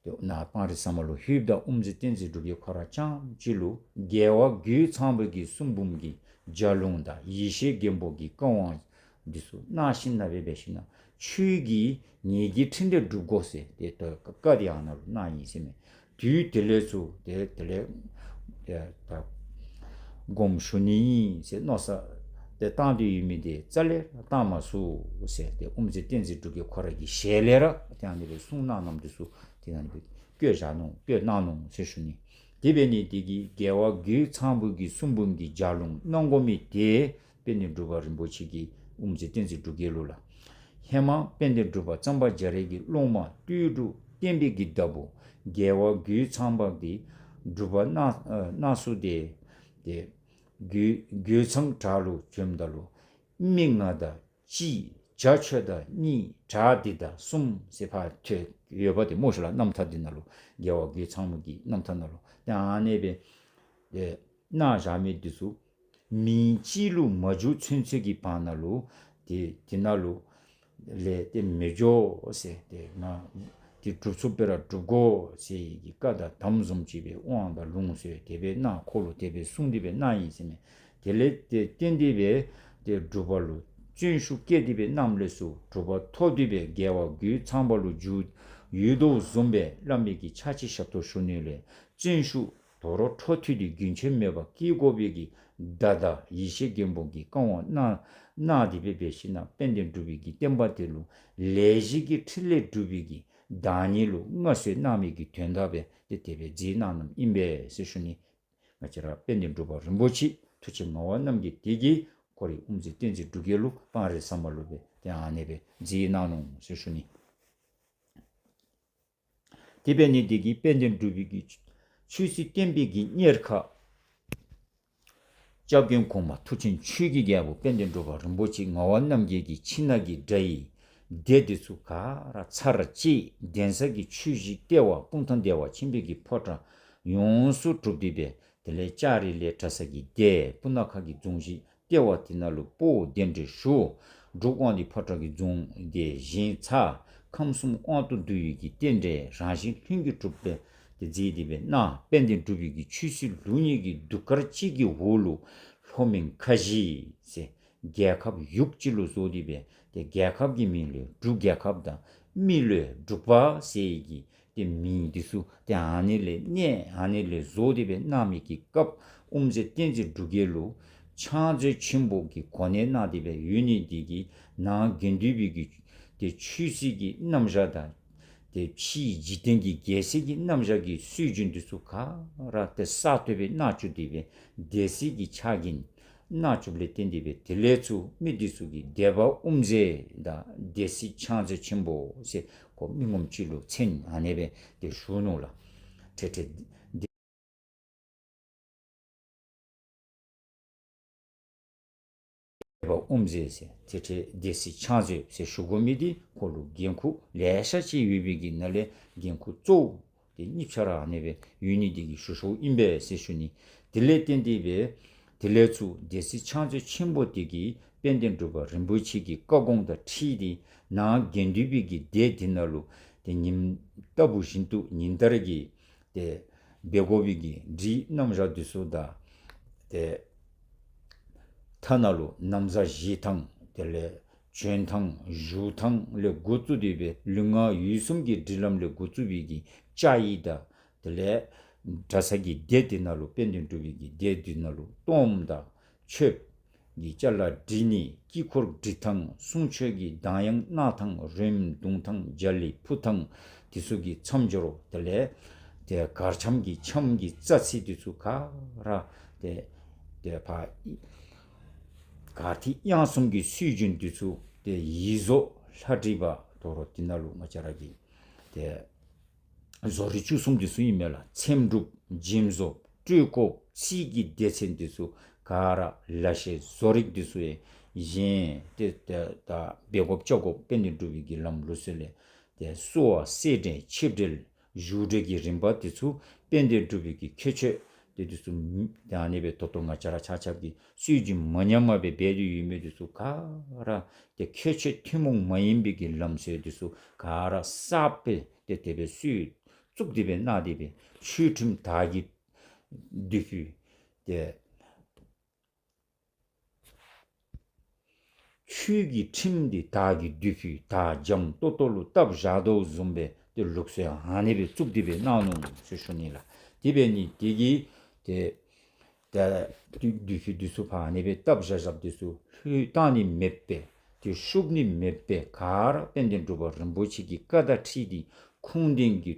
ཏེ་ནཱ་སྤང་རི་ཟམ་པ་ལུ་ལྷོདཔ་ད་དབུ་མཛད་བསྟན་འཛིན་འབྲུག་རྒྱལ་ཁོ་ར་རྐྱངམ་གཅིག་ལུ་རྒྱལ་བ་རྒོད་ཚང་པ་གི་གསུང་འབུམ་གྱི་ལྗགས་ལུང་དང་ཡེ་ཤེས་མགོན་པོ་གི་བཀའ་དབང་འདི་ཚུ་གནང་ཞིན་ན་སྦེ་འབད་ཞིན་ན་ཁྱོད་ཀྱིས་ངེ་གི་འཕྲིན་ལས་སྒྲུབ་དགོ་ཟེར་ཏེ་ད་བཀའ་འདི་ཨ་ནཱ་ལུ་གནང་ཡི་ཟེར་མས། དུས་དེ་ལས་ཚུར་ཏེ་དེ་ལས་ཏེ་ད་དགོངསམ་ཞུ་ནི་ཨིན་ཟེར་མནོ་བསམ་ཏེ་བཏང་སྟེ་ཡོད་མི་འདི་རྩ་ལས་བཏང་མ་ཚུགས་ཟེར་ཏེ་དབུ་མཛད་བསྟན་འཛིན་འབྲུག་རྒྱལ་ཁོ་ར་གི་ཞལ་ལས་ར་ཏེ་ཨ་ནི་སྦེ་གསུངས་གནངམ་འདི་ཚུ་ཏེ་ཨ་ནི་སྦེ་བཀོད་བཞག་ནུག། བཀོད་གནང་ནུག་ཟེར་ཞུ་ནི། དེ་འབད་ནི་དེ་གིས་རྒྱལ་བ་རྒོད་ཚང་པ་གི་གསུང་འབུམ་གྱི་ལྗགས་ལུང་གནང་དགོ་མི་དེ་དཔལ་ལྡན་འབྲུག་པ་རིན་པོ་ཆེ་གིས་དབུ་མཛད་བསྟན་འཛིན་འབྲུག་རྒྱལ་ལུ་ལགས། ཧེ་མ་དཔལ་ལྡན་འབྲུག་པ་གཙང་པ་རྒྱ་རས་ཀྱི་སློབ་མ་སྟོད་འབྲུག་བསྟན་པའི་གི་བདག་པོ་རྒྱལ་བ་རྒོད་ཚང་པ་འདི་སྒྲུབ་པ་གནང་གནང་ས་དེ་ཏེ་རྒོད་རྒོད་ཚང་བྲག་ལུ་བྱོནམ་ད་ལུ་མི་ང་དང་གཅིག་བྱ་ཁྱོད་དང་གཉིས་བྲག་འདི་དང་གསུམ་ཟེར་ཕར་ཐོན་ཡོདཔ་འདི་སྨོ་ཤིག་ལགས། རྣམ་ཐར་འདི་ནང་ལུ་རྒྱལ་བ་རྒོད་ཚང་པ་གི་རྣམ་ཐར་ནང་ལུ་ཏེ་ཨ་ནི་སྦེ་ཏེ་གནང་བཞག་མི་འདི་ཚུ་ མིང་ཅིག་ལུ་མ་འཇུག་ཚུན་ཚོད་ཀྱི་བར་ན་ལུ་ཏེ་དེ་ནང་ལུ་ལས་ཏེ་མི་འགྱོ་ཟེར། ཏེ་ང་ཏེ་སྒྲུབ་ཚུགསཔ་སྦེ་ར་སྒྲུབ་དགོ་ཟེར་བའི་གི་བཀའ་དང་དམ་བཟུམ་ཅིག་སྦེ་དབང་དང་ལུང་ཟེར་དེ་སྦེ་གནང་། ཁོ་ལུ་དེ་སྦེ་གསུངས་ཏེ་སྦེ་གནང་ཡི་ཟེར་མས། དེ་ལས་ཏེ་བརྟེན་ཏེ་སྦེ་ཏེ་སྒྲུབ་པ་ལུ་བརྩོན་ཤུགས་བསྐྱེད་དེ་སྦེ་གནངམ་ལས་སུ་གྲུབ་པ་ཐོབ་སྟེ་སྦེ་རྒྱལ་བ་རྒོད་ཚང་པ་ལུ་འགྱུར་ཡོད་དོ་བཟུམ་སྦེ་བླ་མའི་གི་ཕྱག་ཕྱི་ཞབས་ཏོག་ཞུ་ནི་ལས་བརྩོན་ཤུགས་དོ་རུང་འཕྲོ་མཐུད་དེ་རྒྱུན་ཆད་མེད་པར་བསྐྱེད་དགོ་པའི་གི་བརྡ་དང་ཡེ་ཤེས་མགོན་པོ་གི་བཀའ་དབང་གནང་གནང་སྟེ་སྦེ་འབད་ཞིན་ན་དཔལ་ལྡན་འབྲུག་པའི་གི་བསྟན་པ་དེ་ལུ་ལས་བཞི་གི་ཕྲིན་ལས་སྒྲུབ་པའི་གི་བདག་ཉིད་ལུ་མངའ་གསོལ་གནང་མི་གི་དོན་དག་སྦེ་ཏེ་དེ་སྦེ་མཛད་གནང་གནངམ་ཨིན་པས་ཟེར་ཞུ་ནི། ང་བཅས་ར་དཔལ་ལྡན་འབྲུག་པ་རིན་པོ་ཆེ་ཐུགས་རྗེ་ངག་དབང་རྣམ་རྒྱལ་དེ་གིས་ཁོ་རའི་དབུ་མཛད་བསྟན་འཛིན་འབྲུག་རྒྱལ་ལུ་སྤང་རི་ཟམ་པ་ལུ་སྦེ་ཏེ་ཨ་ནེ་སྦེ་མཛད་གནང་ནུག་ཟེར་ཞུ་ནི། དེ་འབད་ནི་དེ་གིས་དཔལ་ལྡན་འབྲུག་པའི་གི་ཆོས་སྲིད་བསྟན་པའི་གི་གཉེར་ཁ་སྐྱབས་མགོན་གོང་མ་མཐུ་ཆེན་ཆོས་ཀྱི་རྒྱལ་པོ་དཔལ་ལྡན་འབྲུག་པ་རིན་པོ་ཆེ་ངག་དབང་རྣམ་རྒྱལ་གྱི་ཕྱི་ནང་གི་དགྲ་ཡི་སྡེ་འདི་ཚུ་ག་ར་ཚར་བཅད། གདན་ས་གི་ཆོས་གཞིས་ལྟེ་བ་སྤུངས་ཐང་བདེ་བ་ཆེན་པོའི་གི་ཕོ་བྲང་ཡོངས་སུ་གྲུབ་སྟེ་སྦེ་དེ་ལས་ལྕགས་རི་ལས་གྲྭ་ས་གི་སྡེ་སྤུ་ན་ཁ་གི་རྫོང་གཞིས་ལྟེ་བ་དེ་ནང་ལུ་སྤོ་བོ་གདན་འདྲེན་ཞུ། འབྲུག་དབང་འདུས་ཕོ་བྲང་གི་རྫོང་སྡེ་བཞེངས་ཚར། ཁམས་གསུམ་དབང་དུ་འདུ་བའི་གི་རྟེན་འབྲེལ་རང་བཞིན་ལྷུན་གྱིས་གྲུབ་སྦེ་ཏེ་མཛད་དེ་སྦེ་གནང་། དཔལ་ལྡན་འབྲུག་པའི་གི་ཆོས་སྲིད་ལུགས་གཉིས་ཀྱི་གདུགས་དཀར་གཅིག་གི་འོག་ལུ་ལྷོ་མོན་ཁ་བཞི་ཟེར་རྒྱལ་ཁབ་ཡུག་གཅིག་ལུ་བཟོ་སྟེ་སྦེ་ཏེ་རྒྱལ་ཁབ་ཀྱི་མིང་ལུ་འབྲུག་རྒྱལ་ཁབ་དང་མི་ལུ་འབྲུག་པ་ཟེར་གྱི་ཏེ་མིང་འདི་ཚུ་ཏེ་ཨ་ནི་ལས་གནས་ཨ་ནི་ལས་བཟོ་སྟེ་སྦེ་གནང་མི་གི་སྐབས་དབུ་མཛད་བསྟན་འཛིན་འབྲུག་རྒྱལ་ལུ་ཕྱག་མཛོད་ཆེན་པོ་གི་གོ་གནས་གནང་སྟེ་སྦེ་ཡོད་ནི་འདི་གིས་ནང་དགེ་འདུན་པའི་གི་ཏེ་ཆོས་སྲིད་ཀྱི་རྣམ་གཞག་དང་ཏེ་ཕྱིའི་འཇིག་རྟེན་གྱི་རྒྱལ་སྲིད་ཀྱི་རྣམ་གཞག་གི་སྲོལ་རྒྱུན་འདི་ཚུ་ག་ར་ཏེ་གསར་གཏོད་སྦེ་གནང་བཅུག་སྟེ་སྦེ་སྡེ་སྲིད་ཀྱི་ཕྱག་འགན་གནང་བཅུགཔ་ལས་བརྟེན་ཏེ་སྦེ་དེ་ལས་ཚུར་མི་འདི་ཚུ་གིས་སྡེ་པ་དབུ་མཛད་དང་སྡེ་སྲིད་ཕྱག་མཛོད་ཆེན་པོ་ཟེར་ཁོ་མི་ངོམ་ཅིག་ལུ་མཚན་ཨ་ནེ་སྦེ་ཏེ་ཞུ་ནུག་ལགས། ཏེ་ཏེ་སྡེ་པ་དབུ་མཛད་ཟེར་ཏེ་ཏེ་སྡེ་སྲིད་ཕྱག་མཛོད་ཟེར་ཞུ་དགོ་མི་འདི་ཁོ་ལུ་འགན་ཁུར་ལེ་ཤ་ཅིག་ཡོད་པའི་གི་ནང་ལས་འགན་ཁུར་གཙོ་བོ་ཏེ་གཉིས་ཆ་ར་ཨ་ནེ་སྦེ་ཡོད་ནི་འདི་གིས་ཞུ་ཞུཝ་ཨིན་པས་ཟེར་ཞུ་ནི། དེ་ལས་བརྟེན་ཏེ་སྦེ་དེ་ལས་ཚུར་སྡེ་སྲིད་ཕྱག་མཛོད་ཆེན་པོ་འདི་གིས་དཔལ་ལྡན་འབྲུག་པ་རིན་པོ་ཆེ་གི་བཀའ་དགོངས་དང་འཁྲིལ་ཏེ་ནང་དགེ་འདུན་པའི་གི་སྡེ་འདི་ནང་ལུ་ཏེ་ཉིནམ་ལྟ་བུ་བཞིན་དུ་ཉིན་ལྟར་གྱི་ཏེ་འབད་དགོ་པའི་གི་སྒྲིག་རྣམ་གཞག་འདི་ཚུ་དང་ཏེ་ཐ་ན་ལུ་ན་བཟའ་བཞེས་ཐངས་དེ་ལས་བྱོན་ཐངས་བཞུགས་ཐངས་ལས་འགོ་བཙུགས་ཏེ་སྦེ་ལུས་ངག་ཡིད་གསུམ་གྱི་སྒྲིག་ལམ་ལས་འགོ་བཙུགས་པའི་གི་བཅའ་ཡིག་དང་དེ་ལས་གྲྭ་ས་གི་སྡེ་འདི་ནང་ལུ་དཔལ་ལྡན་འབྲུག་པའི་གི་སྡེ་འདི་ནང་ལུ་གཏོརམ་དང་མཆོདཔ་གི་ཅ་ལ་སྒྲིག་ནི་དཀྱིལ་འཁོར་སྒྲིག་ཐངས་གསུང་ཆོག་གི་གདངས་དབྱངས་གནང་ཐངས་རོལམོ་བརྡུང་ཐངས་རྒྱ་གླིང་ཕུ་ཐངས་འདི་ཚུ་གི་མཚམས་སྦྱོར་དེ་ལས་ཏེ་གར་འཆམ་གྱི་འཆམ་གྱི་རྩ་ཚིག་འདི་ཚུ་ག་ར་ཏེ་ཏེ་ཕར་གར་ཐིག་དབྱངས་གསུམ་གྱི་སྲོལ་རྒྱུན་འདི་ཚུ་ཏེ་ཡིད་བཟོ་ལྷ་བྲིས་པ་དོ་རུང་འདི་ནང་ལུ་ང་བཅས་ར་གི་ཏེ་བཟོ་རིག་བཅུ་གསུམ་འདི་ཚུ་ཨིན་མས་ལགས། ཚེམ་དྲུབ་འཇིམ་བཟོ་སྤྲོས་སྐོརཔ་རྩིས་ཀྱི་སྡེ་ཚན་འདི་ཚུ་ག་ར་ལག་ཤེས་བཟོ་རིག་འདི་ཚུ་ཡང་གཞན་ཏེ་ཏེ་ད་འབད་དགོཔ་བཅའ་དགོཔ་དཔལ་ལྡན་འབྲུག་པའི་གི་ལམ་ལུགས་སྲོལ་ལས་ཏེ་གསོལ་བ་སེར་སྦྲེང་ཆིབས་སྒྲིལ་བཞུགས་གྲལ་གྱི་རིམ་པ་འདི་ཚུ་དཔལ་ལྡན་འབྲུག་པའི་གི་ཁྱད་ཆོས་ཏེ་འདི་ཚུ་ཏེ་ཨ་ནི་སྦེ་ད་ལྟོ་ང་བཅས་ར་ཆ་ཁྱབ་ཀྱིས་སྲོལ་རྒྱུན་མ་ཉམས་པར་སྦེ་འབད་དེ་ཡོད་མི་འདི་ཚུ་ག་ར་ཏེ་ཁྱད་ཆོས་ཐུན་མོང་མ་ཡིན་པའི་གི་ལམ་སྲོལ་འདི་ཚུ་ག་ར་གསརཔ་སྦེ་ཏེ་དེ་སྦེ་སྲོལ་བཙུགས་ཏེ་སྦེ་གནང་སྟེ་སྦེ་ཆོས་ཁྲིམས་དར་གྱི་མདུད་ཕུད་ཏེ་ཆོས་ཀྱི་ཁྲིམས་འདི་དར་གྱི་མདུད་ཕུད་དར་འཇམ་ཏོག་ཏོ་ལུ་བཏབ་བཞག་དོ་བཟུམ་སྦེ་ཏེ་ལུགས་སྲོལ་ཨ་ནི་སྦེ་བཙུགས་ཏེ་སྦེ་གནང་ནུག་ཟེར་ཞུ་ནི་ལགས། དེ་འབད་ནི་དེ་གིས་ཏེ་ད་མདུད་ཕུད་འདི་ཚུ་ཕར་ཨ་ནི་སྦེ་བཏབ་བཞག་བཞགཔ་འདི་ཚུ་ལྷོད་བཏང་ནི་མེདཔ་སྦེ་ཏེ་བཤུབ་ནི་མེདཔ་སྦེ་ག་ར་དཔལ་ལྡན་འབྲུག་པ་རིན་པོ་ཆེ་གི་བཀའ་དང་འཁྲིལ་ཏེ་ཁུངས་ལྡན་གྱི་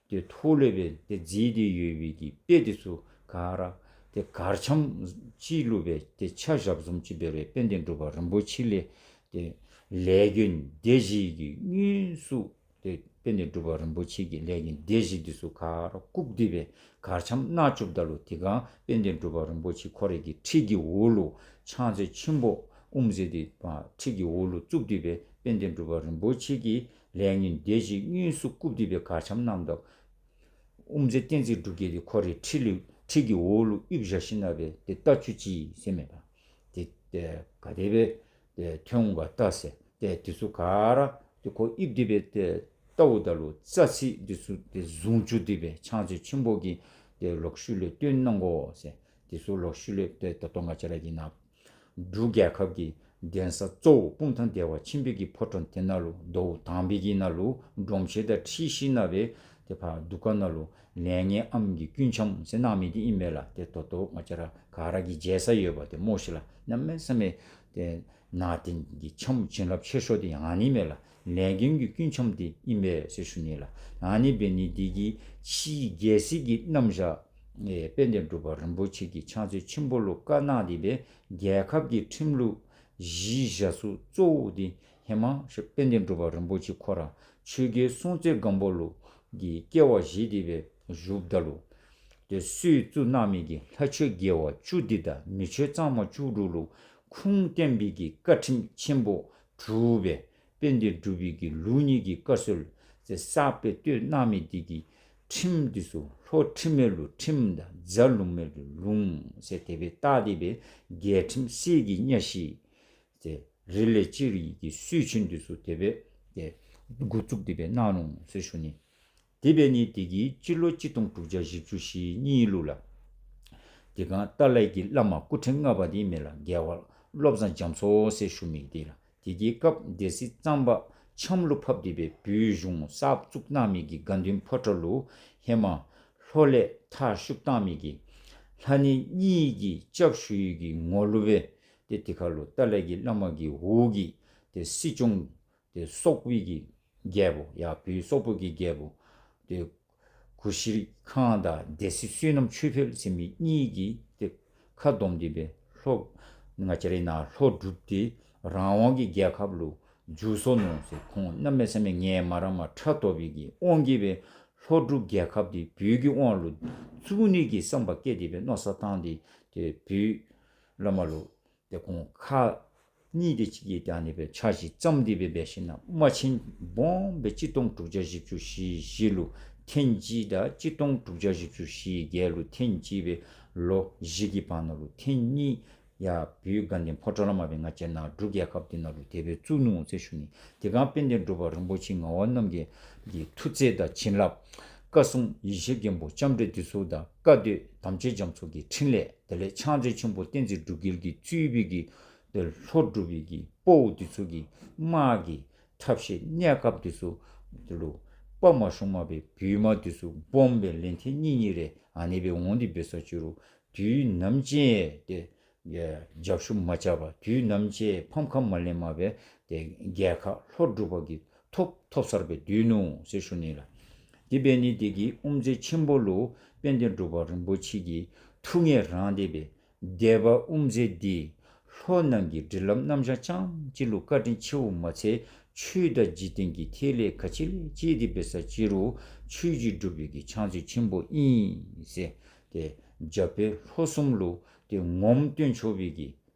ཏེ་ཐོག་ལས་སྦེ་ཏེ་མཛད་དེ་ཡོད་པའི་གི་དཔེ་འདི་ཚུ་ག་ར་ཏེ་གར་འཆམ་ཅིག་ལུ་སྦེ་ཏེ་ཆ་བཞགཔ་བཟུམ་ཅིག་འབད་རུང་དཔལ་ལྡན་འབྲུག་པ་རིན་པོ་ཆེ་ལས་ཏེ་ལས་མགོན་སྡེ་བཞི་གི་དངོས་སུ་ཏེ་དཔལ་ལྡན་འབྲུག་པ་རིན་པོ་ཆེ་གི་ལས་མགོན་སྡེ་བཞི་འདི་ཚུ་ག་ར་བཀུག་སྟེ་སྦེ་གར་འཆམ་གནང་བཅུགཔ་ད་ལུ་དེ་སྒང་དཔལ་ལྡན་འབྲུག་པ་རིན་པོ་ཆེ་ཁོ་རའི་གི་ཁྲི་གི་འོག་ལུ་ཕྱག་མཛོད་ཆེན་པོ་དབུ་མཛད་འདི་ཕར་ཁྲི་གི་འོག་ལུ་བཙུགས་ཏེ་སྦེ་དཔལ་ལྡན་འབྲུག་པ་རིན་པོ་ཆེ་གི་ལས་མགོན་སྡེ་བཞི་དངོས་སུ་བཀུག་སྟེ་སྦེ་གར་འཆམ་གནངམ་ད་དབུ་མཛད་བསྟན་འཛིན་འབྲུག་རྒྱལ་འདི་ཁོ་རའི་ཁྲི་ལུ་ ཁྲི་གི་འོག་ལུ་ཡིབ་བཞག་ཞིནམ་ལས་སྦེ་ཏེ་བལྟ་བཅུག་ཅིག་ཟེར་མས་པ། ཏེ་ཏེ་ག་དེ་སྦེ་ཏེ་ཐོན་འོང་ག་བལྟ་ཟེར། ཏེ་དེ་ཚུ་ག་ར་ཏེ་ཁོ་ཡིབ་སྟེ་སྦེ་ཏེ་བལྟཝ་ད་ལུ་རྩ་ཚིག་དེ་ཚུ་ཏེ་བཟུང་བཅུག་སྟེ་སྦེ་ཕྱག་མཛོད་ཆེན་པོ་གིས་ཏེ་ལོག་ཤུལ་ལས་སྟོན་གནང་དགོ་ཟེར། དེ་ཚུ་ལོག་ཤུལ་ལས་ཏེ་ད་ལྟོ་ང་བཅས་ར་གི་ནཱ་འབྲུག་རྒྱལ་ཁབ་ཀྱི་གདན་ས་གཙོ་བོ་སྤུངས་ཐང་བདེ་བ་ཆེན་པོའི་གི་ཕོ་བྲང་དེ་ནང་ལུ་ཟླཝ་དང་པའི་གི་ནང་ལུ་སྒྲོམ་གཞི་དང་འཁྲིལ་ཞིནམ་ལས་སྦེ་ཏེ་ཕར་འདུ་ཁང་ནང་ལུ་ལས་ངན་ཨམ་གྱི་རྐུན་འཆམ་ཟེར་གནང་མི་འདི་ཨིན་མས་ལགས། ཏེ་ད་ལྟོ་ང་བཅས་ར་ག་ར་གིས་མཇལ་ས་ཡོདཔ་ཏེ་སྨོ་ཤིག་ལགས། གནམ་མེད་ས་མེད་ཏེ་ནང་རྟེན་གྱི་འཆམ་བྱིན་རླབས་ཆེ་ཤོས་འདི་ཨ་ནི་མས་ལགས། ལས་མགོན་གྱི་རྐུན་འཆམ་འདི་ཨིན་པས་ཟེར་ཞུ་ནི་ལགས། ཨ་ནི་འབད་ནི་འདི་གིས་ཕྱིའི་རྒྱལ་སྲིད་ཀྱི་རྣམ་གཞག་ཨེ་དཔལ་ལྡན་འབྲུག་པ་རིན་པོ་ཆེ་གིས་ཕྱག་མཛོད་ཆེན་པོ་ལུ་བཀའ་གནང་སྟེ་སྦེ་རྒྱལ་ཁབ་ཀྱི་ཁྲིམས་ལུགས་གཞི་བཞག་ས་གཙོ་བོ་འདི་ཧེ་མ་དཔལ་ལྡན་འབྲུག་པ་རིན་པོ་ཆེ་ཁོ་ར་ཆོས་རྒྱལ་སྲོང་བཙན་སྒམ་པོ་ལུ་གི་སྐྱེ་བ་བཞེས་ཏེ་སྦེ་བཞུགསཔ་ད་ལུ་ཏེ་སྲོལ་བཙུགས་གནང་མི་གི་ལྷ་ཆོས་དགེ་བ་བཅུ་འདི་དང་མི་ཆོས་གཙང་མ་བཅུ་དྲུག་ལུ་ཁུངས་བསྟན་པའི་གི་བཀའ་ཁྲིམས་ཆེན་པོ་དྲུག་སྦེ་དཔལ་ལྡན་འབྲུག་པའི་གི་ལུགས་གཉིས་ཀྱི་བཀའ་སྲོལ་ཟེར་གསརཔ་སྦེ་བཏོད་གནང་མི་འདི་གི་ཁྲིམས་འདི་ཚུ་ལྷོ་ཁྲིམས་མེད་ལུ་ཁྲིམས་དང་རྫ་ལུང་མེད་ལུ་ལུང་ཟེར་དེ་སྦེ་བཏགས་ཏེ་སྦེ་རྒྱལ་ཁྲིམས་གསེར་གྱི་གཉའ་ཤིང་ཟེར་རི་ལས་ལྕི་རིགས་ཀྱི་སྲོལ་ཆེན་འདི་ཚུ་དེ་སྦེ་ཏེ་འགོ་བཙུགས་ཏེ་སྦེ་གནང་ནུག་ཟེར་ཞུ་ནི། དེ་འབད་ནི་འདི་གིས་སྤྱི་ལོ་གཅིག་སྟོང་དྲུག་བརྒྱ་བཞི་བཅུ་ཞེ་གཉིས་ལུ་ལགས། དེ་སྒང་ཏཱ་ལའི་གི་བླ་མ་སྐུ་ཕྲེང་ལྔ་པ་འདི་མས་ལགས། རྒྱལ་བ་བློ་བཟང་རྒྱ་མཚོ་ཟེར་ཞུ་མི་འདི་ལགས། དེ་གི་སྐབས་སྡེ་སྲིད་གཙང་པ་ཆམ་ལུ་ཕབ་སྟེ་སྦེ་བོད་གཞུང་གསརཔ་བཙུགས་གནང་མི་གི་དགའ་ལྡན་ཕོ་བྲང་ལུ་ཧེ་མ་ལྷོ་ལས་མཐའ་བཤུག་བཏང་མི་གི་ལྷ་གནས་གཉིས་ཀྱི་སྐྱབས་ཞུ་ཡི་གི་ངོ་ལུ་སྦེ་ཏེ་དེ་ཁར་ལུ་ཏཱ་ལའི་གི་བླ་མ་གི་འོག་གི་ཏེ་སྲིད་སྐྱོང་ཏེ་སོག་པོའི་གི་རྒྱལ་པོ་ཡར་བོད་སོག་པོ་གི་རྒྱལ་པོ་ཏེ་གུ་ཤྲི་ཁཱན་དང་སྡེ་སྲིད་བསོད་ནམས་ཆོས་འཕེལ་ཟེར་མི་གཉིས་ཀྱིས་ཏེ་ཁ་བསྡོམས་ཏེ་སྦེ་ལྷོ་ང་བཅས་རའི་ནཱ་ལྷོ་འབྲུག་འདི་རང་དབང་གི་རྒྱལ་ཁབ་ལུ་འགྱུར་སོ་ནུག་ཟེར། ཁོང་གནམ་མེད་ས་མེད་ངལ་མ་རངས་པར་ཕྲག་དོག་པའི་གི་དབང་གིས་སྦེ་ལྷོ་འབྲུག་རྒྱལ་ཁབ་འདི་བོད་ཀྱི་དབང་ལུ་བཙུགས་ནི་གི་བསམ་པ་བསྐྱེད་དེ་སྦེ་མནོ་བསམ་བཏང་སྟེ་ཏེ་བོད་བླ་མ་ལུ་ཏེ་ཁོང་ཁག་གཉིས་དེ་ཅིག་གིས་ཏེ་ཨ་ནི་སྦེ་ཕྱག་བཞེས་བརྩམས་ཏེ་སྦེ་འབད་ཞིནམ་ལས་དམག་ཆེན་སྦོམ་སྦེ་གཅིག་སྟོང་དྲུག་བརྒྱ་བཞི་བཅུ་ཞེ་བཞི་ལུ་ཐེངས་གཅིག་དང་གཅིག་སྟོང་དྲུག་བརྒྱ་བཞི་བཅུ་ཞེ་བརྒྱད་ལུ་ཐེངས་གཅིག་སྦེ་ལོ་བཞི་གི་བར་ན་ལུ་ཐེངས་གཉིས་ཡར་བོད་དགའ་ལྡན་ཕོ་བྲང་ལས་མར་སྦེ་ང་བཅས་ནཱ་འབྲུག་རྒྱལ་ཁབ་འདི་ནང་ལུ་དེ་སྦེ་བཙུགས་ནུག་ཟེར་ཞུ་ནི། དེ་སྒང་དཔལ་ལྡན་འབྲུག་པ་རིན་པོ་ཆེ་ངག་དབང་རྣམ་རྒྱལ་གྱི་མཐུ་རྩལ་དང་བྱིན་རླབས་བཀའ་སྲུང་ཡེ་ཤེས་མགོན་པོ་ལྕམ་དྲལ་འདི་ཚུ་དང་བཀའ་སྡོད་དམ་ཅན་རྒྱ་མཚོ་གི་ཕྲིན་ལས་དེ་ལས་ཕྱག་མཛོད་ཆེན་པོ་བསྟན་འཛིན་འབྲུག་རྒྱལ་གྱིས་གཙོས་པའི་གི་ཏེ་ལྷོ་འབྲུག་པའི་གི་དཔའ་བོ་འདི་ཚུ་གི་དམག་གི་ཐབས་ཤེས་གནས་སྐབས་འདི་ཚུ་འདི་ལུ་དཔའ་མ་ཞུམ་པར་སྦེ་བོད་དམག་འདི་ཚུ་སྦོམ་སྦེ་ལན་ཐེངས་གཉིས་གཉིས་རེ་ཨ་ནི་སྦེ་འོང་སྟེ་འབད་ས་ཅིག་རུང་དུས་ནམ་ཅིག་ཏེ་ཡ་རྒྱབ་ཤུགས་མ་རྐྱབ་པར་དུས་ནམ་ཅིག་ཕམ་ཁ་མ་ལེན་པར་སྦེ་ཏེ་རྒྱལ་ཁ་ལྷོ་འབྲུག་པ་གིས་ཐོབ་ཐོབ་སར་སྦེ་སྡོད་ནུག་ཟེར་ཞུ་ནི་ལགས། དེ་འབད་ནི་འདི་གིས་དབུ་མཛད་ཆེན་པོ་ལུ་དཔལ་ལྡན་འབྲུག་པ་རིན་པོ་ཆེ་གིས་ཐུགས་ངལ་རངས་ཏེ་སྦེ་སྡེ་པ་དབུ་མཛད་འདི་ལྷོ་ནང་གི་སྒྲིག་ལམ་རྣམ་གཞག་རྐྱངམ་གཅིག་ལུ་བཀའ་དྲིན་ཆེཝ་མ་ཚད་ཆོས་དང་འཇིག་རྟེན་གྱི་ཐད་ལས་ག་ཅི་ལས་ཅི་སྟེ་འབད་ས་ཅིག་རུང་ཆོས་ཀྱི་སྒྲུབ་པའི་གི་ཕྱག་མཛོད་ཆེན་པོ་ཨིན་ཟེར་ཏེ་རྒྱ་བོད་ལྷོ་གསུམ་ལུ་ཏེ་ངོམ་སྟོན་ཆོག་པའི་གི་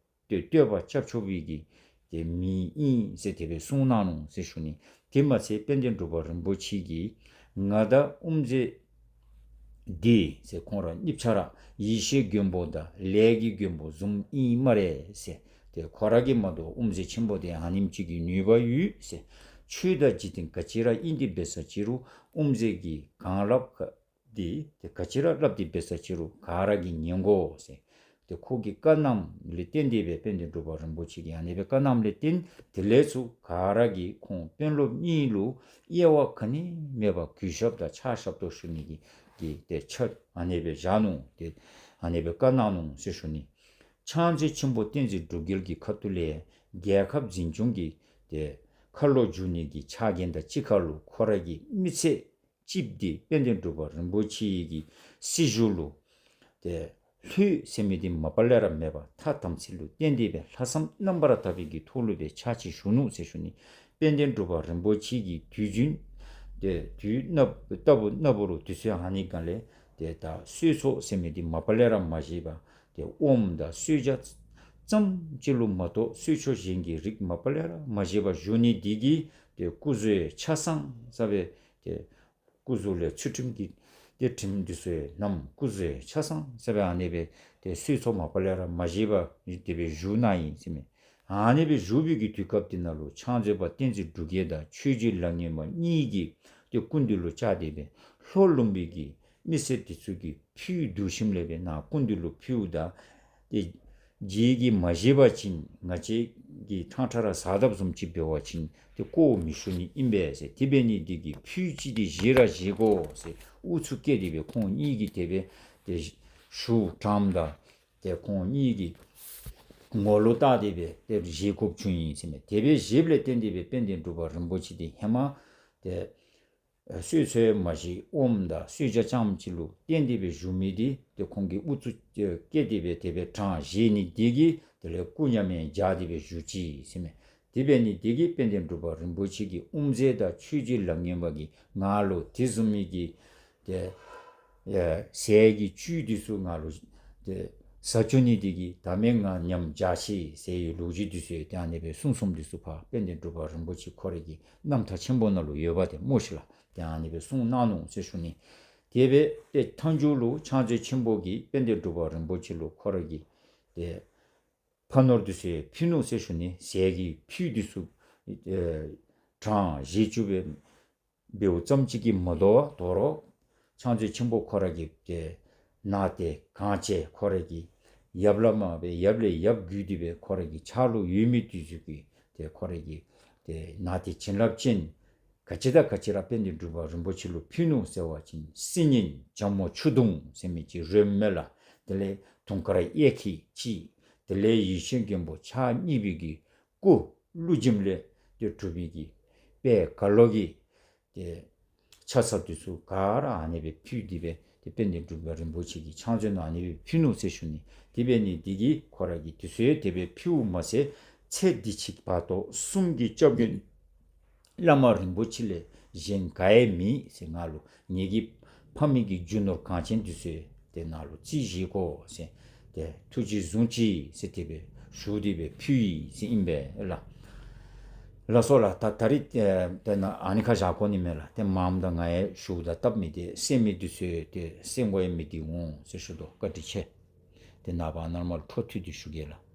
ཏེ་བསྟོད་པ་རྐྱབ་ཆོག་པའི་གི་ཏེ་མི་ཨིན་ཟེར་དེ་སྦེ་གསུངས་གནང་ནུག་ཟེར་ཞུ་ནི། དེ་མ་ཚད་དཔལ་ལྡན་འབྲུག་པ་རིན་པོ་ཆེ་གིས་ང་དང་དབུ་མཛད་འདི་ཟེར་ཁོང་ར་གཉིས་ཆ་ར་ཡེ་ཤེས་མགོན་པོ་དང་ལས་ཀྱི་མགོན་པོ་བཟུམ་ཨིན་སྨ་རེ་ཟེར། ཏེ་ཁོ་ར་གིས་མ་དོ་དབུ་མཛད་ཆེན་པོ་འདི་ཨ་ནེམ་ཅིག་གི་ནུས་པ་ཡོད་ཟེར། ཆོས་དང་འཇིག་རྟེན་ག་ཅི་ར་ཨིན་ཏེ་འབད་ས་ཅིག་རུང་དབུ་མཛད་ཀྱིས་གང་སླབ་ག་འདི་ཏེ་ག་ཅི་ར་སླབ་སྟེ་འབད་ས་ཅིག་རུང་ག་ར་གིས་ཉན་དགོ་ཟེར། ཏེ་ཁོ་གི་བཀའ་གནངམ་ལས་བརྟེན་ཏེ་སྦེ་དཔལ་ལྡན་འབྲུག་པ་རིན་པོ་ཆེ་གིས་ཨ་ནི་སྦེ་བཀའ་གནངམ་ལས་བརྟེན་དེ་ལས་ཚུར་ག་ར་གིས་ཁོང་དཔོན་སློབ་གཉིས་ལུ་དབྱེ་བ་ག་ནི་མེད་པར་གུས་ཞབས་དང་ཕྱག་ཞབས་ཏོག་ཞུ་ནི་གི་གི་ཏེ་ཆ་ཨ་ནི་སྦེ་བཞག་ནུག། ཏེ་ཨ་ནི་སྦེ་བཀའ་གནང་ནུག་ཟེར་ཞུ་ནི། ཕྱག་མཛོད་ཆེན་པོ་བསྟན་འཛིན་འབྲུག་རྒྱལ་གྱི་ཁ་ཐུག་ལས་རྒྱལ་ཁབ་འཛིན་སྐྱོང་གི་ཏེ་ཁ་ལོ་བསྒྱུར་ནི་གི་ཕྱག་འགན་དང་གཅིག་ཁར་ལུ་ཁོ་ར་གི་མི་ཚེ་གཅིགཔོ་འདི་དཔལ་ལྡན་འབྲུག་པ་རིན་པོ་ཆེ་གི་སྲིད་བྱུས་ལུ་ཏེ་ལྷོད་ཟེར་མི་འདི་མ་པ་ལས་ར་མེད་པར་ཐ་དམ་ཚིག་ལུ་བརྟེན་ཏེ་སྦེ་ལྷག་བསམ་རྣམ་པར་དག་པའི་གི་ཐོག་ལུ་སྦེ་ཕྱག་ཕྱིད་ཞུ་ནུག་ཟེར་ཞུ་ནི། དཔལ་ལྡན་འབྲུག་པ་རིན་པོ་ཆེ་གི་དུས་རྒྱུན་ཏེ་དུས་ནམ་ལྟ་བུ་ནམ་བུ་རུ་དུས་ཚོད་ཨ་ནི་སྒང་ལས་ཏེ་ད་གསོལ་ཚོགས་ཟེར་མི་འདི་མ་པ་ལས་ར་མ་བཞེས་པར་ཏེ་ཨོམ་དང་གསོལ་ཇ་ཙམ་ཅིག་ལུ་མ་གཏོགས་གསོལ་མཆོད་གཞན་གྱི་རིགས་མ་པ་ལས་ར་མ་བཞེས་པར་བཞུགས་ནི་འདི་གིས་ཏེ་སྐུ་གཟུགས་ཆ་ཚང་ས་སྦེ་ཏེ་སྐུ་གཟུགས་ལས་ཚུལ་ཁྲིམས་ཀྱི་ ཏེ་ཁྲིམས་འདི་ཚུ་ཡང་ནམ་སྐུ་གཟུགས་ཆ་ཚང་ཟེར་སྦེ་ཨ་ནི་སྦེ་ཏེ་གསོལ་ཚོགས་མ་པ་ལས་ར་མ་བཞེས་པར་དེ་སྦེ་བཞུགས་གནང་ཡི་ཟེར་མས། ཨ་ནི་སྦེ་བཞུགས་པའི་གི་དུས་སྐབས་དེ་ནང་ལུ་ཕྱག་མཛོད་པ་བསྟན་འཛིན་འབྲུག་རྒྱལ་དང་ཆོས་རྗེ་ལག་ངན་པ་གཉིས་ཀྱིས་ཏེ་སྐུ་མདུན་ལུ་བཅར་ཏེ་སྦེ་ལྷོ་ལུང་པའི་གི་མི་སེར་དེ་ཚུ་གིས་ཕུལ་བསྡུ་ཞིནམ་ལས་སྦེ་ནཱ་སྐུ་མདུན་ལུ་ཕུལཝ་ད་ཏེ་རྗེས་ཀྱི་མ་བཞེས་པ་ཅིན་ང་བཅས་ཀྱིས་ཕྲང་ཕྲང་ར་ཟ་དཔ་བཟུམ་ཅིག་འབད་བ་ཅིན་ཏེ་བཀོ་མི་བཞུ་ནི་ཨིན་པས་ཟེར། དེ་འབད་ནི་དེ་གིས་ཕུལ་ཅི་དེ་བཞེས་ར་བཞེས་དགོ་ཟེར་ཨུ་ཚུགས་བསྐྱེད་དེ་སྦེ་ཁོང་གཉིས་ཀྱིས་དེ་སྦེ་ཏེ་ཞུ་དྲངམ་ད་ཏེ་ཁོང་གཉིས་ཀྱིས་ངོ་ལུ་བལྟ་སྟེ་སྦེ་ཏེ་བཞེས་དགོཔ་བྱུང་ཡི་ཟེར་མས། དེ་སྦེ་བཞེསཔ་ལས་བརྟེན་ཏེ་སྦེ་དཔལ་ལྡན་འབྲུག་པ་རིན་པོ་ཆེ་འདི་ཧེ་མ་ཏེ་གསོལ་ཚོགས་མ་བཞེས་ཨོམ་དང་གསོལ་ཇ་རྐྱངམ་ཅིག་ལུ་བརྟེན་ཏེ་སྦེ་བཞུགས་མི་འདི་ཏེ་ཁོང་གིས་ཨུ་ཚུགས་བསྐྱེད་དེ་སྦེ་དེ་སྦེ་དྲངས། བཞེས་ནི་འདི་གིས་དེ་ལས་སྐུ་མཉམ་ཡང་བཞག་སྟེ་སྦེ་བཞུགས་ཅི་ཟེར་མས། དེ་འབད་ནི་འདི་གིས་དཔལ་ལྡན་འབྲུག་པ་རིན་པོ་ཆེ་གིས་དབུ་མཛད་དང་ཆོས་རྗེ་ལག་ངན་པ་གིས་ང་ལུ་དེ་བཟུམ་མའི་གི་ཏེ་ཨེ་ཟས་ཀྱི་བཅུད་འདི་ཚུ་ང་ལུ་ཏེ་ཟ་བཅུག་ནི་འདི་གིས་ད་མེན་ང་ཉམས་བཞག་ཅི་ཟེར་བའི་ལོ་རྒྱུས་འདི་ཚུ་ཏེ་ཨ་ནི་སྦེ་གསུངས་གསུངསམ་འདི་ཚུ་ཕར་དཔལ་ལྡན་འབྲུག་པ་རིན་པོ་ཆེ་ཁོ་རའི་གི་རྣམ་ཐར་ཆེན་པོ་ནང་ལུ་ཡོདཔ་ཏེ་སྨོ་ཤིག་ལགས། ཏེ་ཨ་ནི་སྦེ་གསུངས་གནང་ནུག་ཟེར་ཞུ་ནི། དེ་སྦེ་ཏེ་མཐའ་མཇུག་ལུ་ཕྱག་མཛོད་ཆེན་པོ་གིས་དཔལ་ལྡན་འབྲུག་པ་རིན་པོ་ཆེ་ལུ་ཁོ་ར་གི་ཏེ་ཕ་ནོར་འདི་ཚུ་ཕུལ་ནུག་ཟེར་ཞུ་ནི། ཟས་ཀྱི་ཕུད་འདི་ཚུ་ཨེ་དྲངས་བཞེས་བཅུག་སྦེ་འབདཝ་ཙམ་ཅིག་གིས་མ་དོ་བར་དོ་རུང་ཕྱག་མཛོད་ཆེན་པོ་ཁོ་ར་གི་ཏེ་ནང་རྟེན་གང་བྱས་ཁོ་ར་གི་ཡབ་བླ་མ་སྦེ་ཡབ་ལས་ཡབ་བརྒྱུད་དེ་སྦེ་ཁོ་ར་གི་ཕྱག་ལུ་ཡོད་མི་འདི་ཚུ་གི་ཏེ་ཁོ་ར་གི་ཏེ་ནང་རྟེན་བྱིན་རླབས་ཅན་ག་ཅི་དང་ག་ཅི་ར་དཔལ་ལྡན་འབྲུག་པ་རིན་པོ་ཆེ་ལུ་ཕུལ་ནུག་ཟེར་བ་ཅིན་སིལ་སྙན་ཇ་མོ་ཆུ་དུང་ཟེར་མི་ཅིག་རོལ་མོ་ལགས། དེ་ལས་དུང་དཀར་གཡས་འཁྱིལ་ཅིག། དེ་ལས་ཡེ་ཤེས་མགོན་པོ་ཕྱག་གཉིས་པའི་གི་སྐུ་ཀླུ་འཇིམ་ལས་ཏེ་གྲུབ་པའི་གི་དཔེ་ག་ལོ་གི་ཏེ་ཆ་ཚང་འདི་ཚུ་ག་ར་ཨ་ནི་སྦེ་ཕུལ་ཏེ་སྦེ་ཏེ་དཔལ་ལྡན་འབྲུག་པ་རིན་པོ་ཆེ་གི་ཕྱག་མཛོད་ནང་ཨ་ནི་སྦེ་ཕུལ་ནུག་ཟེར་ཞུ་ནི། དེ་འབད་ནི་འདི་གིས་ཁོ་ར་གིས་འདི་ཚུ་ཡང་དེ་སྦེ་ཕུལཝ་མ་ཚད་ཚེ་འདི་ཕྱི་བར་དོ་གསུམ་གྱི་སྐྱབས་མགོན་བླ་མ་རིན་པོ་ཆེ་ལས་གཞན་ག་ཡང་མེད་ཟེར། ང་ལུ་ངེ་གི་ཕ་མེས་ཀྱི་རྒྱུ་ནོར་གང་ཅན་འདི་ཚུ་ཡང་ཏེ་ནཱ་ལུ་རྩིས་བཞེས་དགོ་ཟེར། ཏེ་ཐུགས་རྗེས་བཟུང་ཅི་ཟེར་དེ་སྦེ་ཞུ་སྟེ་སྦེ་ཕུལ་ཡི་ཟེར་ཨིན་པས་ལགས། ལགས་སོ་ལགས། ད་ད་རིས་ཏེ་ཏེ་ནཱ་ཨ་ནི་ཁར་བཞག་དགོ་ནི་མས་ལགས། ཏེ་མངམ་ད་ང་ཡང་ཞུཝ་ད་སྟབས་མི་བདེ། གསན་མི་འདི་ཚུ་ཡང་ཏེ་གསན་དགོ་ཡང་མི་བདེ་འོང་ཟེར་ཞུ་དོ། བཀའ་དྲིན་ཆེ། ཏེ་ནངས་པ་ནར་མར་འཕྲོ་མཐུད་དེ་ཞུ་གེ་ལགས།